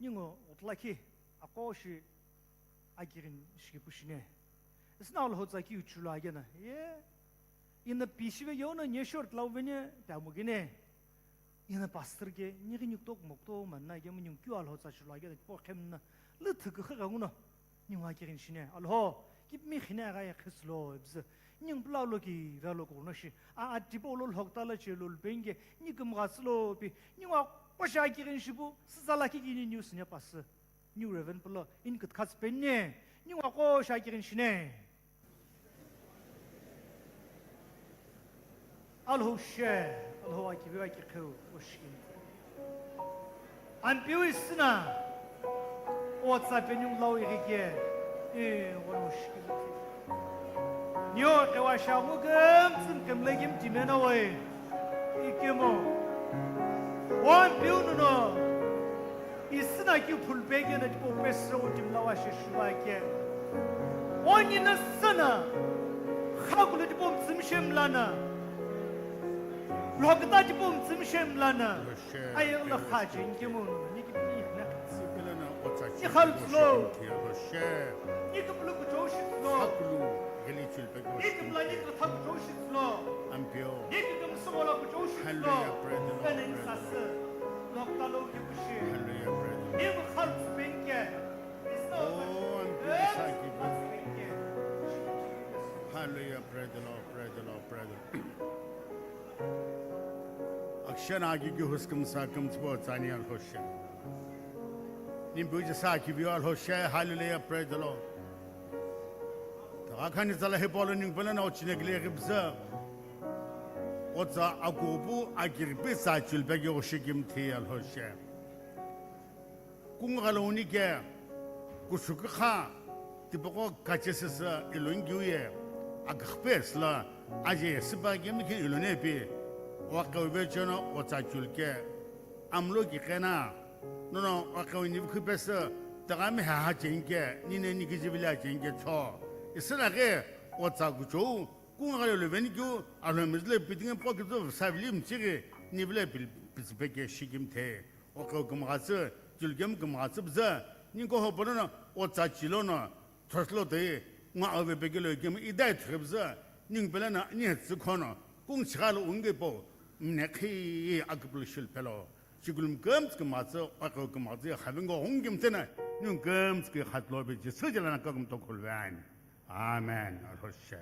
Ningu, utlaki, aqo shi, akirin shikipu shine. Isna Alhou tsa ki uchulu agena. Ye. Ina pishive yona nye short lau vene, pya mugene. Ina pastor ke, nigi nyuk tok mok to manna ke mu nyung kyu Alhou tsa shulu agena, po khem na. Le thik kha ga nguno. Nyung akirin shine. Alhou, kip mi khine ga ya khis lo, ibz. Nyung pla lo ki, ra lo ko no shi. A, a tipo lo lhok ta la che lo penge. Ni kum ga slo pi. Nyung a ko sha akirin shibu, sala ki ki ni news ne pas. New Reverend pulo, in kutkhats penne, niwa qo shakirin shine. Alhou she, Alhou akivi akikheu, oshkin. Ampiu isina, otsa penyung lau irike, e, ono oshkin. Nio kewa shangu kem tsim kem legim timena wai, ikemo. Ampiu nuno, Isü na keu phulu pekeno tipau pesü utimi lawa sheshiva ke. Oni na sana. Khakulu tipau mtsümshe mlana. Lokta tipau mtsümshe mlana. Aye la khaje nkemu. Ni ki ni na. Ni khalu lo. Ni kepulu kuchou shi lo. Ni kemla ni ketha kuchou shi lo. Ampeu. Ni kemsümo la kuchou shi lo. Hallelujah, praise the Lord, praise the Lord. Lokta lo ki kushi. Hallelujah, praise the Lord. Ni khalu penke. Oh, ampeu sa ki. Hallelujah, praise the Lord, praise the Lord, praise the Lord. Akshana ki ki huskum sa kum tsbo tsani al hoshe. Nimbu je sa ki bi al hoshe. Hallelujah, praise the Lord. Taga khani tsala he polo ning pala na ochine gile gibza. Otsa akubu akirpi sa chulbe ge oshikim thi al hoshe. Kungalo unike kushukha tipoko kachesesa ilongiu ye akkhpes la aje sipa gemikhi ilonepi. Waqewbe chono otsa chulke. Amlo ki qena. Nono waqew ni khupes tagami ha ha chenke, nine ni kijibila chenke cho. Isina ge otsa kuchou, kungalo luveni keu, alhomizle pitinge pokitu savili mchigi, nivile pil-, pitsipeke shikim the. Oqeu kümghatsü, chulkemu kümghatsü bzü, ningu hoponono otsa chilono, thoslo toi, ngo ave pekelo kemu idai thukhe bzü, ningu peleno ni hetsü khono, kung chigha lo unge po, mne khi akupulu shil pelo, chikulum kümtsü kümghatsü, oqeu kümghatsü, havingo hung kimtena, ningu kümtsü ki khatlo be Jisü jela na kakum to khulven. Amen. Arhoshe.